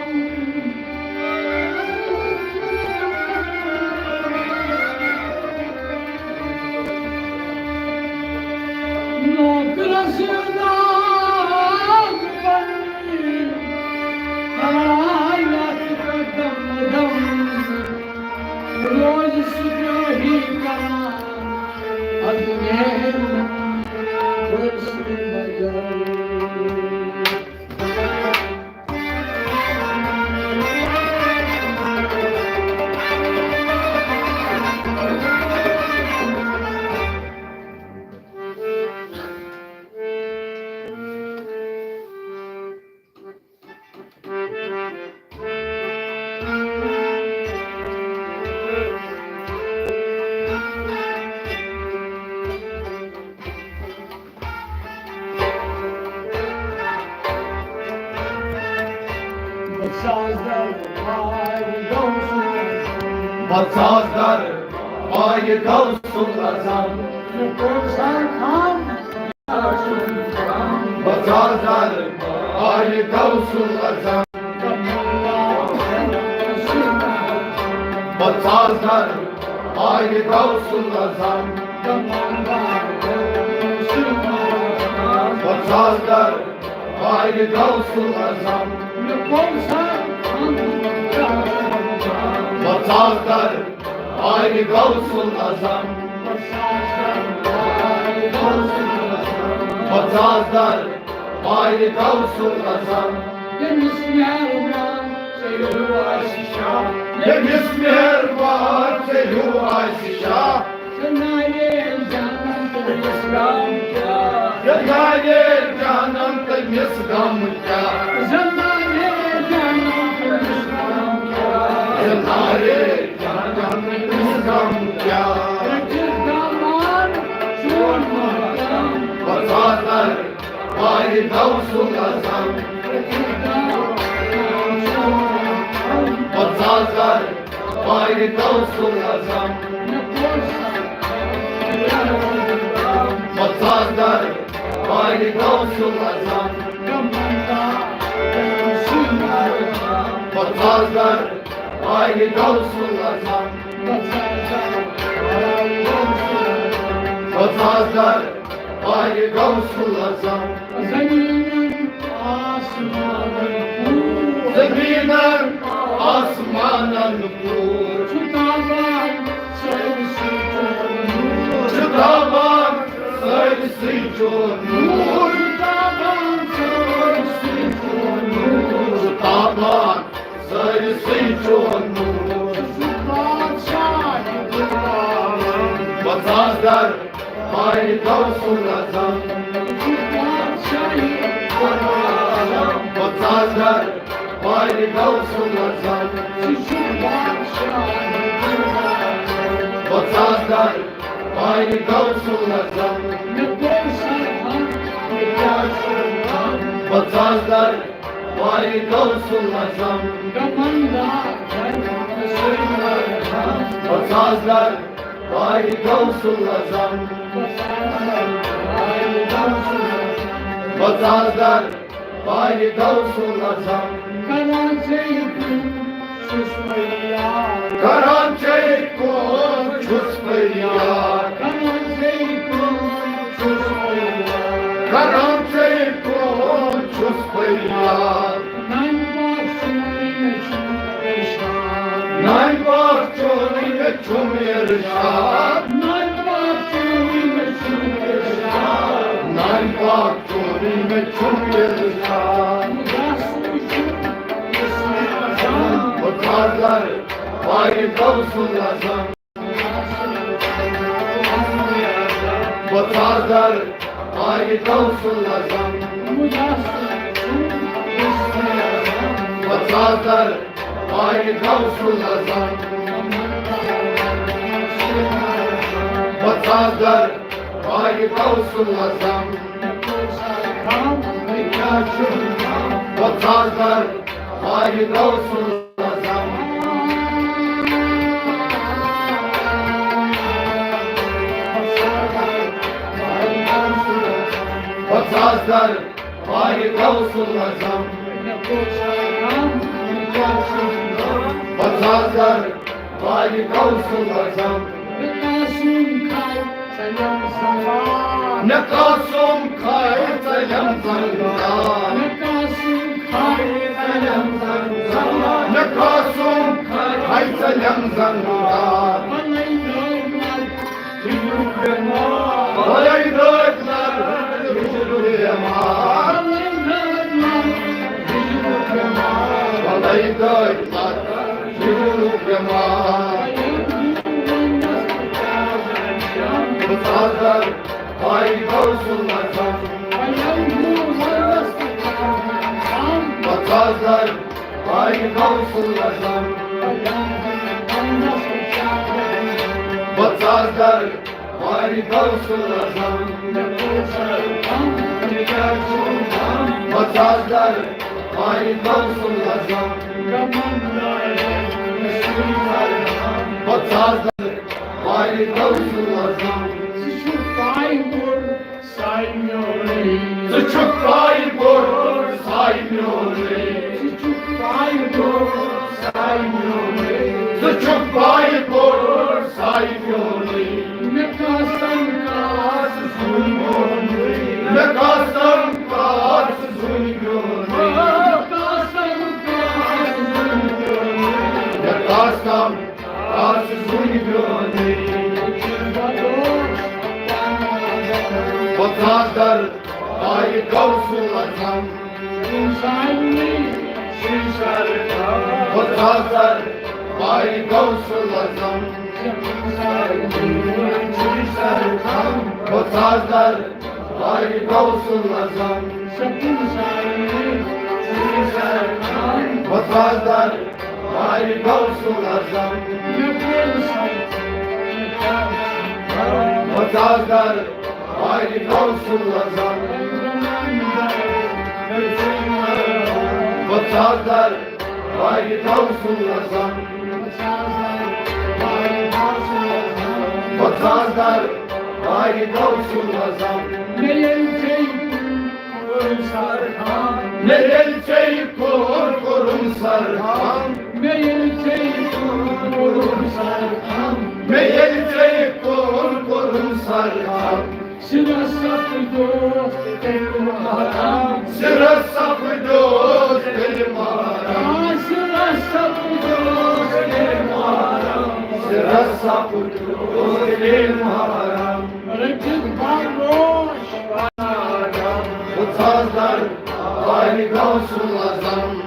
نوکرس یور آب گنڈنہٕ ژھانٛڈِ اتھ پٮ۪ٹھ دم بدم۔ روزِ سِپٲہی کران ادٕ نیرِ پٔژھۍ بجٲے۔ بَژاز در آیہِ غوث الاعظم۔ بَژاز در آیہِ غوث الاعظم۔ بَژاز در آیہِ غوث الاعظم۔ بَژاز در آیہِ غوث الاعظم۔ بَژاز در آرِ غوث الاعظم۔ پنژاہ در آرِ غوث الاعظم۔ ییٚمِس مہربان ژےٚ ہیوٗ آسہِ شاہ۔ ییٚمِس مہربان ژےٚ ہیوٗ آسہِ شاہ۔ زنارے جانم تٔمِس غم کیٛاہ؟ زنارے جانم تٔمِس غم کیٛاہ؟ زنارے جانم تٔمِس غم کیٛاہ؟ زنارے جانم تٔمِس غم کیٛاہ؟ رٔٹِتھ دامان چون محکم۔ پنژاہ در آرِ غوث الاعظم۔ پنژاہ در آرِ غوث الاعظم۔ پنژاہ در آرِ غوث الاعظم۔ پنژاہ در آرِ غوث الاعظم۔ پنژاہ در آرِ غوث الاعظم۔ زمینن آسمانن پوٗر۔ زمینن آسمانن پوٗر۔ چھُ تابان سٲرسٕے چون نوٗر۔ چھُ تابان سٲرسٕے چون نوٗر۔ چھُ تابان سٲرسٕے چون نوٗر۔ چھُ تابان سٲرسٕے چون نوٗر۔ ژٕ چھُکھ بادشاہ دِلبر۔ پنژاہ در آرِ غوث الاعظم۔ ژٕ چھُکھ بادشاہ دِلبر۔ پنژاہ در آرِ غوث الاعظم۔ ژٕ چھُکھ بادشاہ دِلبر۔ پنژاہ در آرِ غوث الاعظم۔ مےٚ کوٚر سرہم، مےٚ کیٛاہ چھُ غم؟ پنژاہ در آرِ غوث الاعظم۔ غمن دار گھر سُنٛد مرہم۔ پنژاہ در آرِ غوث الاعظم۔ پنژاہ در آرِ غوث الاعظم۔ کران ژےٚ یہِ کٲم چھُس فریاد۔ کران ژےٚ یہِ کٲم چھُس فریاد۔ کران ژےٚ یہِ کٲم چھُس فریاد۔ کران ژےٚ یہِ کٲم چھُس فریاد۔ نانہِ پاک چونُے مےٚ چھُم ارشاد۔ نانہِ پاک چونُے مےٚ چھُم ارشاد۔ نانہِ پاک چونُے مےٚ چھُم ارشاد۔ نانہِ پاک چونُے مےٚ چھُم ارشاد۔ مُدثر چھُم اسمِ اعظم۔ پنژاہ در آرِ غوث الاعظم۔ پنژاہ در آرِ غوث الاعظم۔ پنژاہ در آرِ غوث الاعظم۔ پنژاہ در آرِ غوث الاعظم۔ پنژاہ در آرِ غوث الاعظم۔ پنژاہ در آرِ غوث الاعظم۔ پنژاہ در آرِ غوث الاعظم۔ مےٚ قسم کھاے ژےٚ یِم زنگار۔ مےٚ قسم کھاے ژےٚ یِم زنگار۔ مےٚ قسم کھاے ژےٚ یِم زنگار۔ مےٚ قسم کھاے ژےٚ یِم زنگار۔ بلے دٲدۍ لر ہجرُک بٮ۪مار۔ بلے دٲدۍ لر ہجرُک بٮ۪مار۔ بلے دٲدۍ لر ہجرُک بٮ۪مار۔ بلے دٲدۍ لر ہجرُک بٮ۪مار۔ پنژاہ در آرِ غوث الاعظم۔ پنژاہ در آرِ غوث الاعظم۔ پنژاہ در آرِ غوث الاعظم۔ پنژاہ در آرِ غوث الاعظم۔ پنژاہ در آرِ غوث الاعظم۔ ژٕ چھُکھ پاے بوٚڑ ساے میونُے۔ ژٕ چھُکھ پاے بوٚڑ ساے میونُے۔ ژٕ چھُکھ پاے بوٚڑ ساے میونُے۔ ژٕ چھُکھ پاے بوٚڑ ساے میونُے۔ مےٚ قسم کھاے ژٕ زوٗنہِ میونُے۔ مےٚ قسم کھاے ژٕ زوٗنہِ میونُے۔ مےٚ قسم کھاے ژٕ زوٗنہِ میونُے۔ مےٚ قسم کھاے ژٕ زوٗنہِ بہٕ ژاس در بارِ غوث الاعظم۔ بہٕ ژاس در بارِ غوث الاعظم۔ بہٕ ژاس در بارِ غوث الاعظم۔ بہٕ ژاس در بارِ غوث الاعظم۔ بہٕ ژاس در بارِ غوث الاعظم۔ بہٕ ژاس در بارِ غوث الاعظم۔ بہٕ ژاس در بارِ غوث الاعظم۔ مےٚ ییٚلہِ ژےٚ یہِ کوٚر سرخان۔ مےٚ ییٚلہِ ژےٚ یہِ کوٚر کوٚرُم سرخان۔ مےٚ ییٚلہِ ژےٚ یہِ کوٚر کوٚرُم سرخان۔ مےٚ ییٚلہِ ژےٚ یہِ کوٚر کوٚرُم سرخان۔ سِرس سپدیوس تیٚلہِ محرم۔ سِرس سپدیوس تیٚلہِ محرم۔ آ، سِرس سپدیوس تیٚلہِ محرم۔ سِرس سپدیوس تیٚلہِ محرم۔ رٔٹِتھ بروش۔ بہٕ ژاس در بارِ غوث الاعظم۔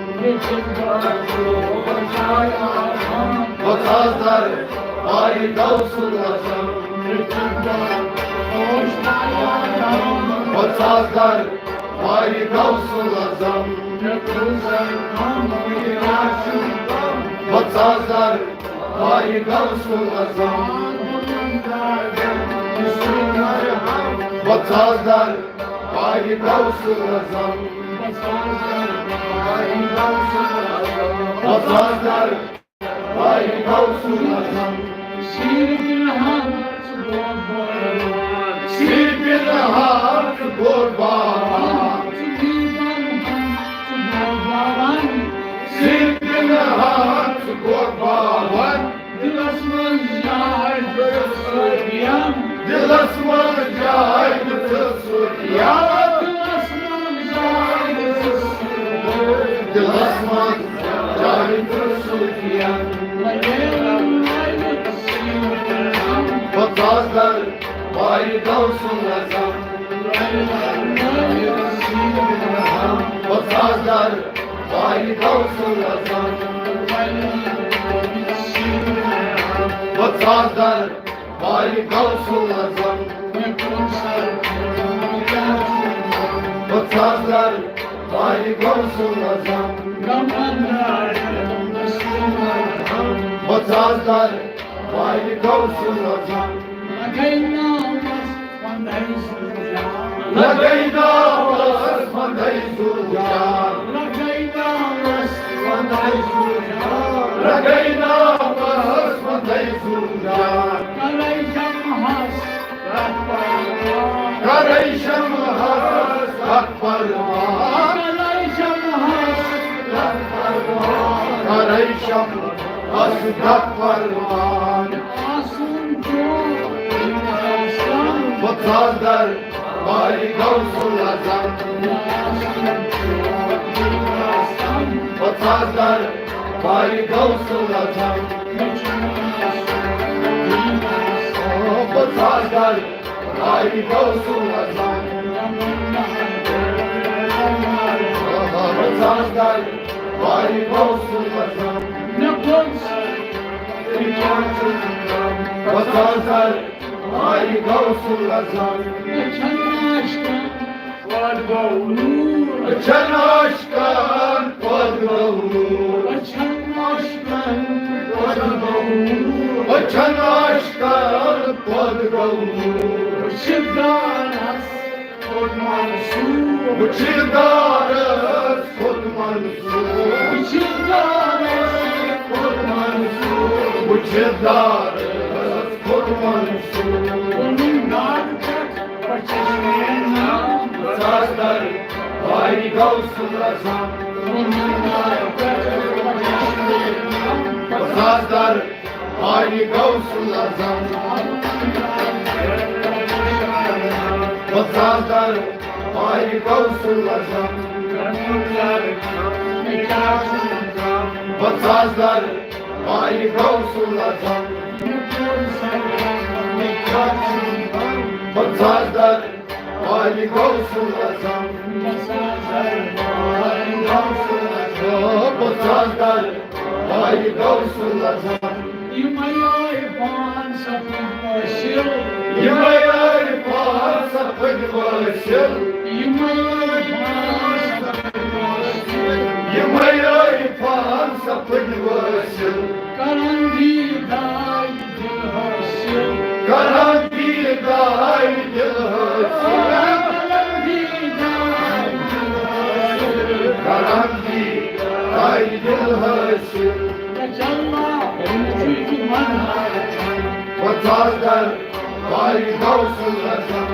بہٕ ژاس در بارِ غوث الاعظم۔ بہٕ ژاس در بارِ غوث الاعظم۔ بہٕ ژاس در بارِ غوث الاعظم۔ بہٕ ژاس در بارِ غوث الاعظم۔ بہٕ ژاس در بارِ غوث الاعظم۔ سیٖر پِنہان ژٕ گوٚو باران۔ سیٖر پِنہان ژٕ گوٚو باران۔ ژٕ دیٖدن ہن ژٕ گوٚو باران۔ سیٖر پِنہان ژٕ گوٚو باران۔ دِلس منٛز جاے دِژٕس صوفیَن۔ دِلس منٛز جاے دِژٕس صوفیَن۔ دِلس منٛز جاے دِژٕس صوفیَن۔ دِلس منٛز جاے دِژٕس صوفیَن۔ لگے لگے سیٖر پِنہان۔ بہٕ ژاس در بارِ غوث الاعظم۔ بہٕ ژاس در بارِ غوث الاعظم۔ بہٕ ژاس در بارِ غوث الاعظم۔ بہٕ ژاس در بارِ غوث الاعظم۔ بہٕ ژاس در بارِ غوث الاعظم۔ لگے ناوس پندے زُو جان۔ لگے ناوس پندے زُو جان۔ لگے ناوس پندے زُو جان۔ لگے ناوس پندے زُو جان۔ کرے شمہس تتھ پروان۔ کرے شمہس تتھ پروان۔ کرے شمہس تتھ پروان۔ کرے شمہس تتھ پروان۔ آسُن چھُ بہٕ ژاس در بارِ غوث الاعظم۔ بہٕ ژاس در بارِ غوث الاعظم۔ بہٕ ژاس در بارِ غوث الاعظم۔ بہٕ ژاس در بارِ غوث الاعظم۔ مےٚ کوٚر سُہ بہٕ ژاس در بارِ غوث الاعظم۔ أچھن عاشقن پٲدٕ گوٚو نوٗر۔ أچھن عاشقن پٲدٕ گوٚو نوٗر۔ أچھن عاشقن پٲدٕ گوٚو نوٗر۔ أچھن عاشقن پٲدٕ گوٚو نوٗر۔ وٕچھِتھ دارس کھوٚت منصوٗر۔ وٕچھِتھ دارس کھوٚت منصوٗر۔ وٕچھِتھ دارس کھوٚت منصوٗر۔ وٕچھِتھ دارس کھوٚت منصوٗر۔ پنُن گرٕ پٮ۪ٹھ پچیش مےٚ ناو۔ بہٕ ژاس در بارِ غوث الاعظم۔ پنُن گرٕ پٮ۪ٹھ پچیش مےٚ ناو۔ بہٕ ژاس در بارِ غوث الاعظم۔ بہٕ ژاس در بارِ غوث الاعظم۔ بہٕ ژاس در آلِ غوث الاعظم۔ پانٛژھ ساس در آلِ غوث الاعظم۔ پانٛژھ ساس در آلِ غوث الاعظم۔ یِمَے آیہِ پانٛژھ سَتھ حٲصِل۔ یِمَے آیہِ پانٛژھ سَتھ حٲصِل۔ یِمَے آیہِ پانٛژھ سَتھ حٲصِل۔ یِمَے آیہِ پانٛژھ سَتھ حٲصِل۔ کران دیدار دل حٲصِل۔ کران دیدار دل حٲصِل۔ کران دیدار دل حٲصِل۔ کران دیدار دل حٲصِل۔ پانٛژھ ساس در آلِ غوث الاعظم۔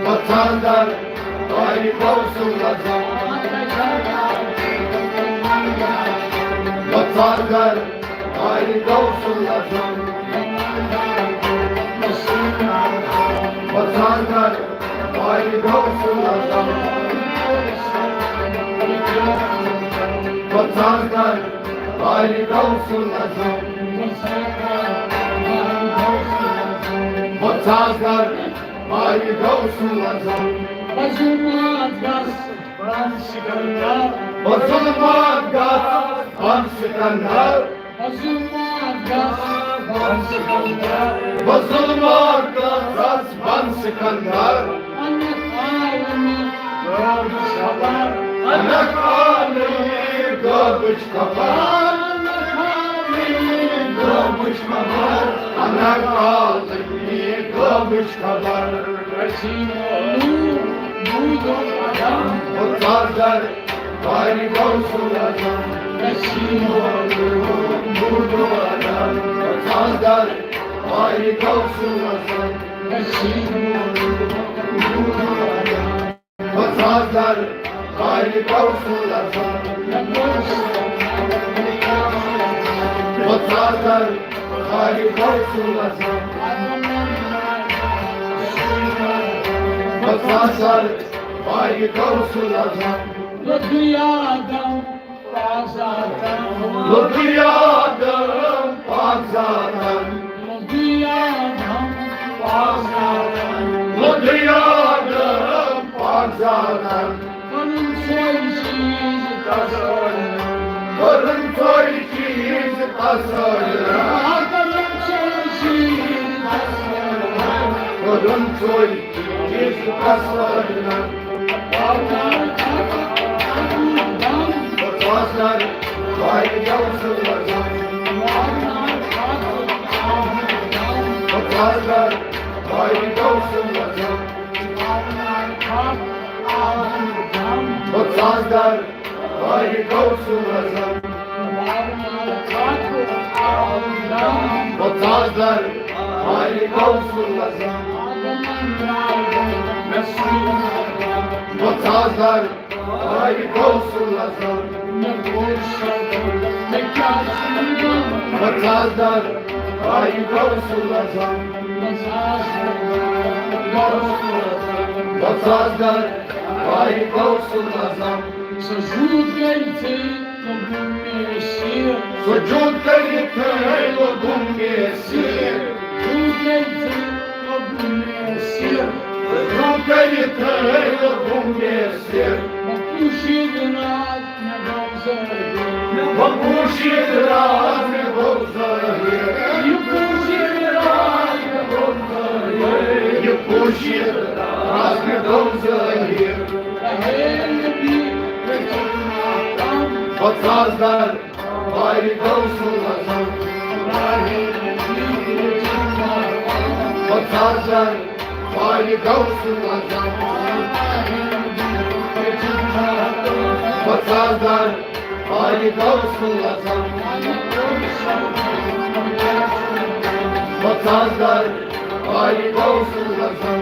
پانٛژھ ساس در آلِ غوث الاعظم۔ پانٛژھ ساس در آلِ غوث الاعظم۔ پانٛژھ ساس در آلِ غوث الاعظم۔ پانٛژھ ساس در آلِ غوث الاعظم۔ پانٛژھ ساس در آلِ غوث الاعظم۔ بظلمات گژھ بن سکندر۔ بظلمات گژھ بن سکندر۔ بظلمات گژھ بن سکندر۔ بظلمات گژھ بن سکندر۔ انکھ عالمی غٲبٕچ خبر۔ انکھ عالمی غٲبٕچ خبر۔ انکھ عالمی غٲبٕچ خبر۔ انکھ عالمی غٲبٕچ خبر۔ وسیع علوم بوٗزو قدم۔ پانٛژھ ساس در آلِ غوث الاعظم۔ پانٛژھ ساس در آلِ غوث الاعظم۔ پانٛژھ ساس در آلِ غوث الاعظم۔ پانٛژھ ساس در آلِ غوث الاعظم۔ پانٛژھ ساس در آلِ غوث الاعظم۔ لطفی آدم پانٛژھ ساس در۔ لطفی آدم پانٛژھ ساس در۔ لطفی آدم پانٛژھ ساس در۔ لطفی آدم پانٛژھ ساس در۔ کرن سوے چیز تصور۔ کرن سوے چیز تصور۔ کرن سوے چیز تصور۔ کرن سوے چیز تصور۔ پانٛژھ ساس در آلِ غوث الاعظم۔ پانٛژھ ساس در آلِ غوث الاعظم۔ پانٛژھ ساس در آلِ غوث الاعظم۔ پانٛژھ ساس در آلِ غوث الاعظم۔ پانٛژھ ساس در آلِ غوث الاعظم۔ پانٛژھ ساس در آلِ غوث الاعظم۔ پانٛژھ ساس در آلِ غوث الاعظم۔ سجود کٔرِتھٕے لوٚگُم مےٚ سیر۔ سجود کٔرِتھٕے لوٚگُم مےٚ سیر۔ سجود کٔرِتھٕے لوٚگُم مےٚ سیر۔ سجود کٔرِتھٕے لوٚگُم مےٚ سیر۔ بہٕ پوٗشِتھ راز مےٚ گوٚو ظٲہِر۔ بہٕ پوٗشِتھ راز مےٚ گوٚو ظٲہِر۔ یہِ پوٗشِتھ راز مےٚ گوٚو ظٲہِر۔ یہِ پوٗشِتھ راز مےٚ گوٚو ظٲہِر۔ پانٛژھ ساس در آلِ غوث الاعظم۔ پانٛژھ ساس در آلِ غوث الاعظم۔ پانٛژھ ساس در آلِ غوث الاعظم۔ پانٛژھ ساس در آلِ غوث الاعظم۔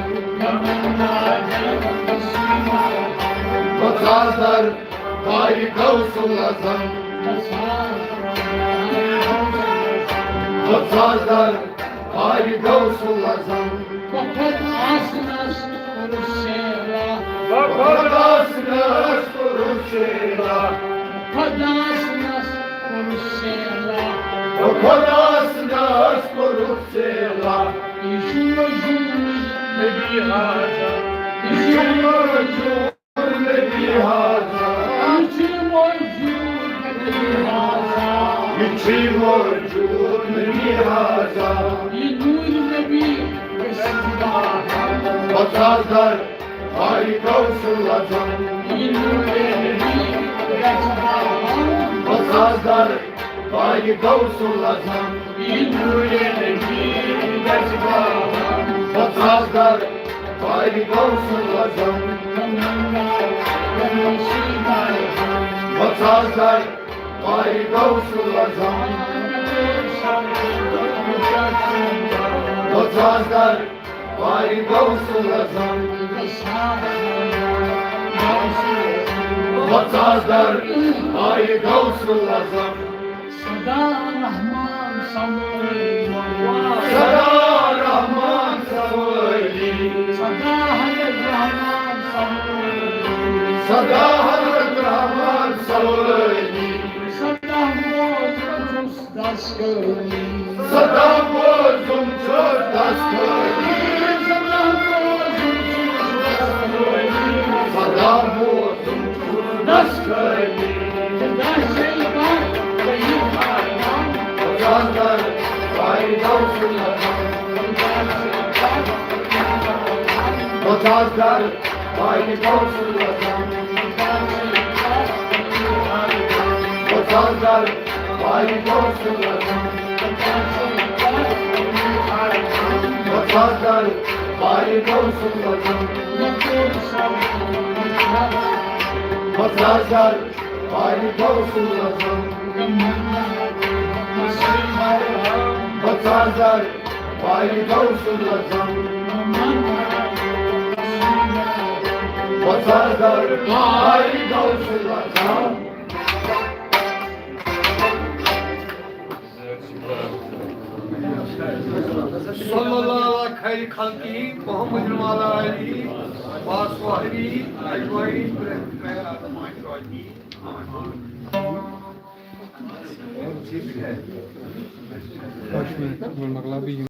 پانٛژھ ساس در آلِ غوث الاعظم۔ پانٛژھ ساس در آلِ غوث الاعظم۔ وفد آسنس کوٚرُس سیرا۔ وفد آسنس کوٚرُس سیرا۔ وفد خۄداس ناز کوٚرُکھ ژےٚ لا۔ یہِ چھُ موجود نبی ہذا۔ یہِ چھُ موجود نبی ہذا۔ یہِ چھُ موجود نبی ہذا۔ یہِ چھُ موجود نبی ہذا۔ یہِ نوٗر نبی گژھِ زِنٛدہ۔ بہٕ ژاس در بارِ غوث الاعظم۔ یہِ نوٗر نبی گژھِ زِنٛدہ۔ بہٕ ژاس در بارِ غوث الاعظم۔ یہِ نوٗر نبی گژھِ زِنٛدہ۔ بہٕ ژاس در بارِ غوث الاعظم۔ بہٕ ژاس در بارِ غوث الاعظم۔ بہٕ ژاس در بارِ غوث الاعظم۔ بہٕ ژاس در بارِ غوث الاعظم۔ صدا رحمان سوٲلی۔ صدا رحمان سوٲلی۔ صدا حضرت رحمان سوٲلی۔ صدا حضرت رحمان سوٲلی۔ صدا بوزُن چھُس دستکٲری۔ صدا بوزُن چھُس دستکٲری۔ صدا بوزُن چھُس دستکٲری۔ صدا بوزُن چھُس دستکٲری۔ بہٕ ژاس در بارِ غوث الاعظم۔ بہٕ ژاس در بارِ غوث الاعظم۔ بہٕ ژاس در بارِ غوث الاعظم۔ بہٕ ژاس در بارِ غوث الاعظم۔ بہٕ ژاس در بارِ غوث الاعظم۔ بہٕ ژاس در بارِ غوث الاعظم۔ بہٕ ژاس در بارِ غوث الاعظم۔ صلی اللہ علی خیر خلقی محمد وعلی آلہ وصحبہ اجمعین۔ پانٛژھ منٹ، وۄنۍ مۄکلاو بہٕ یہِ۔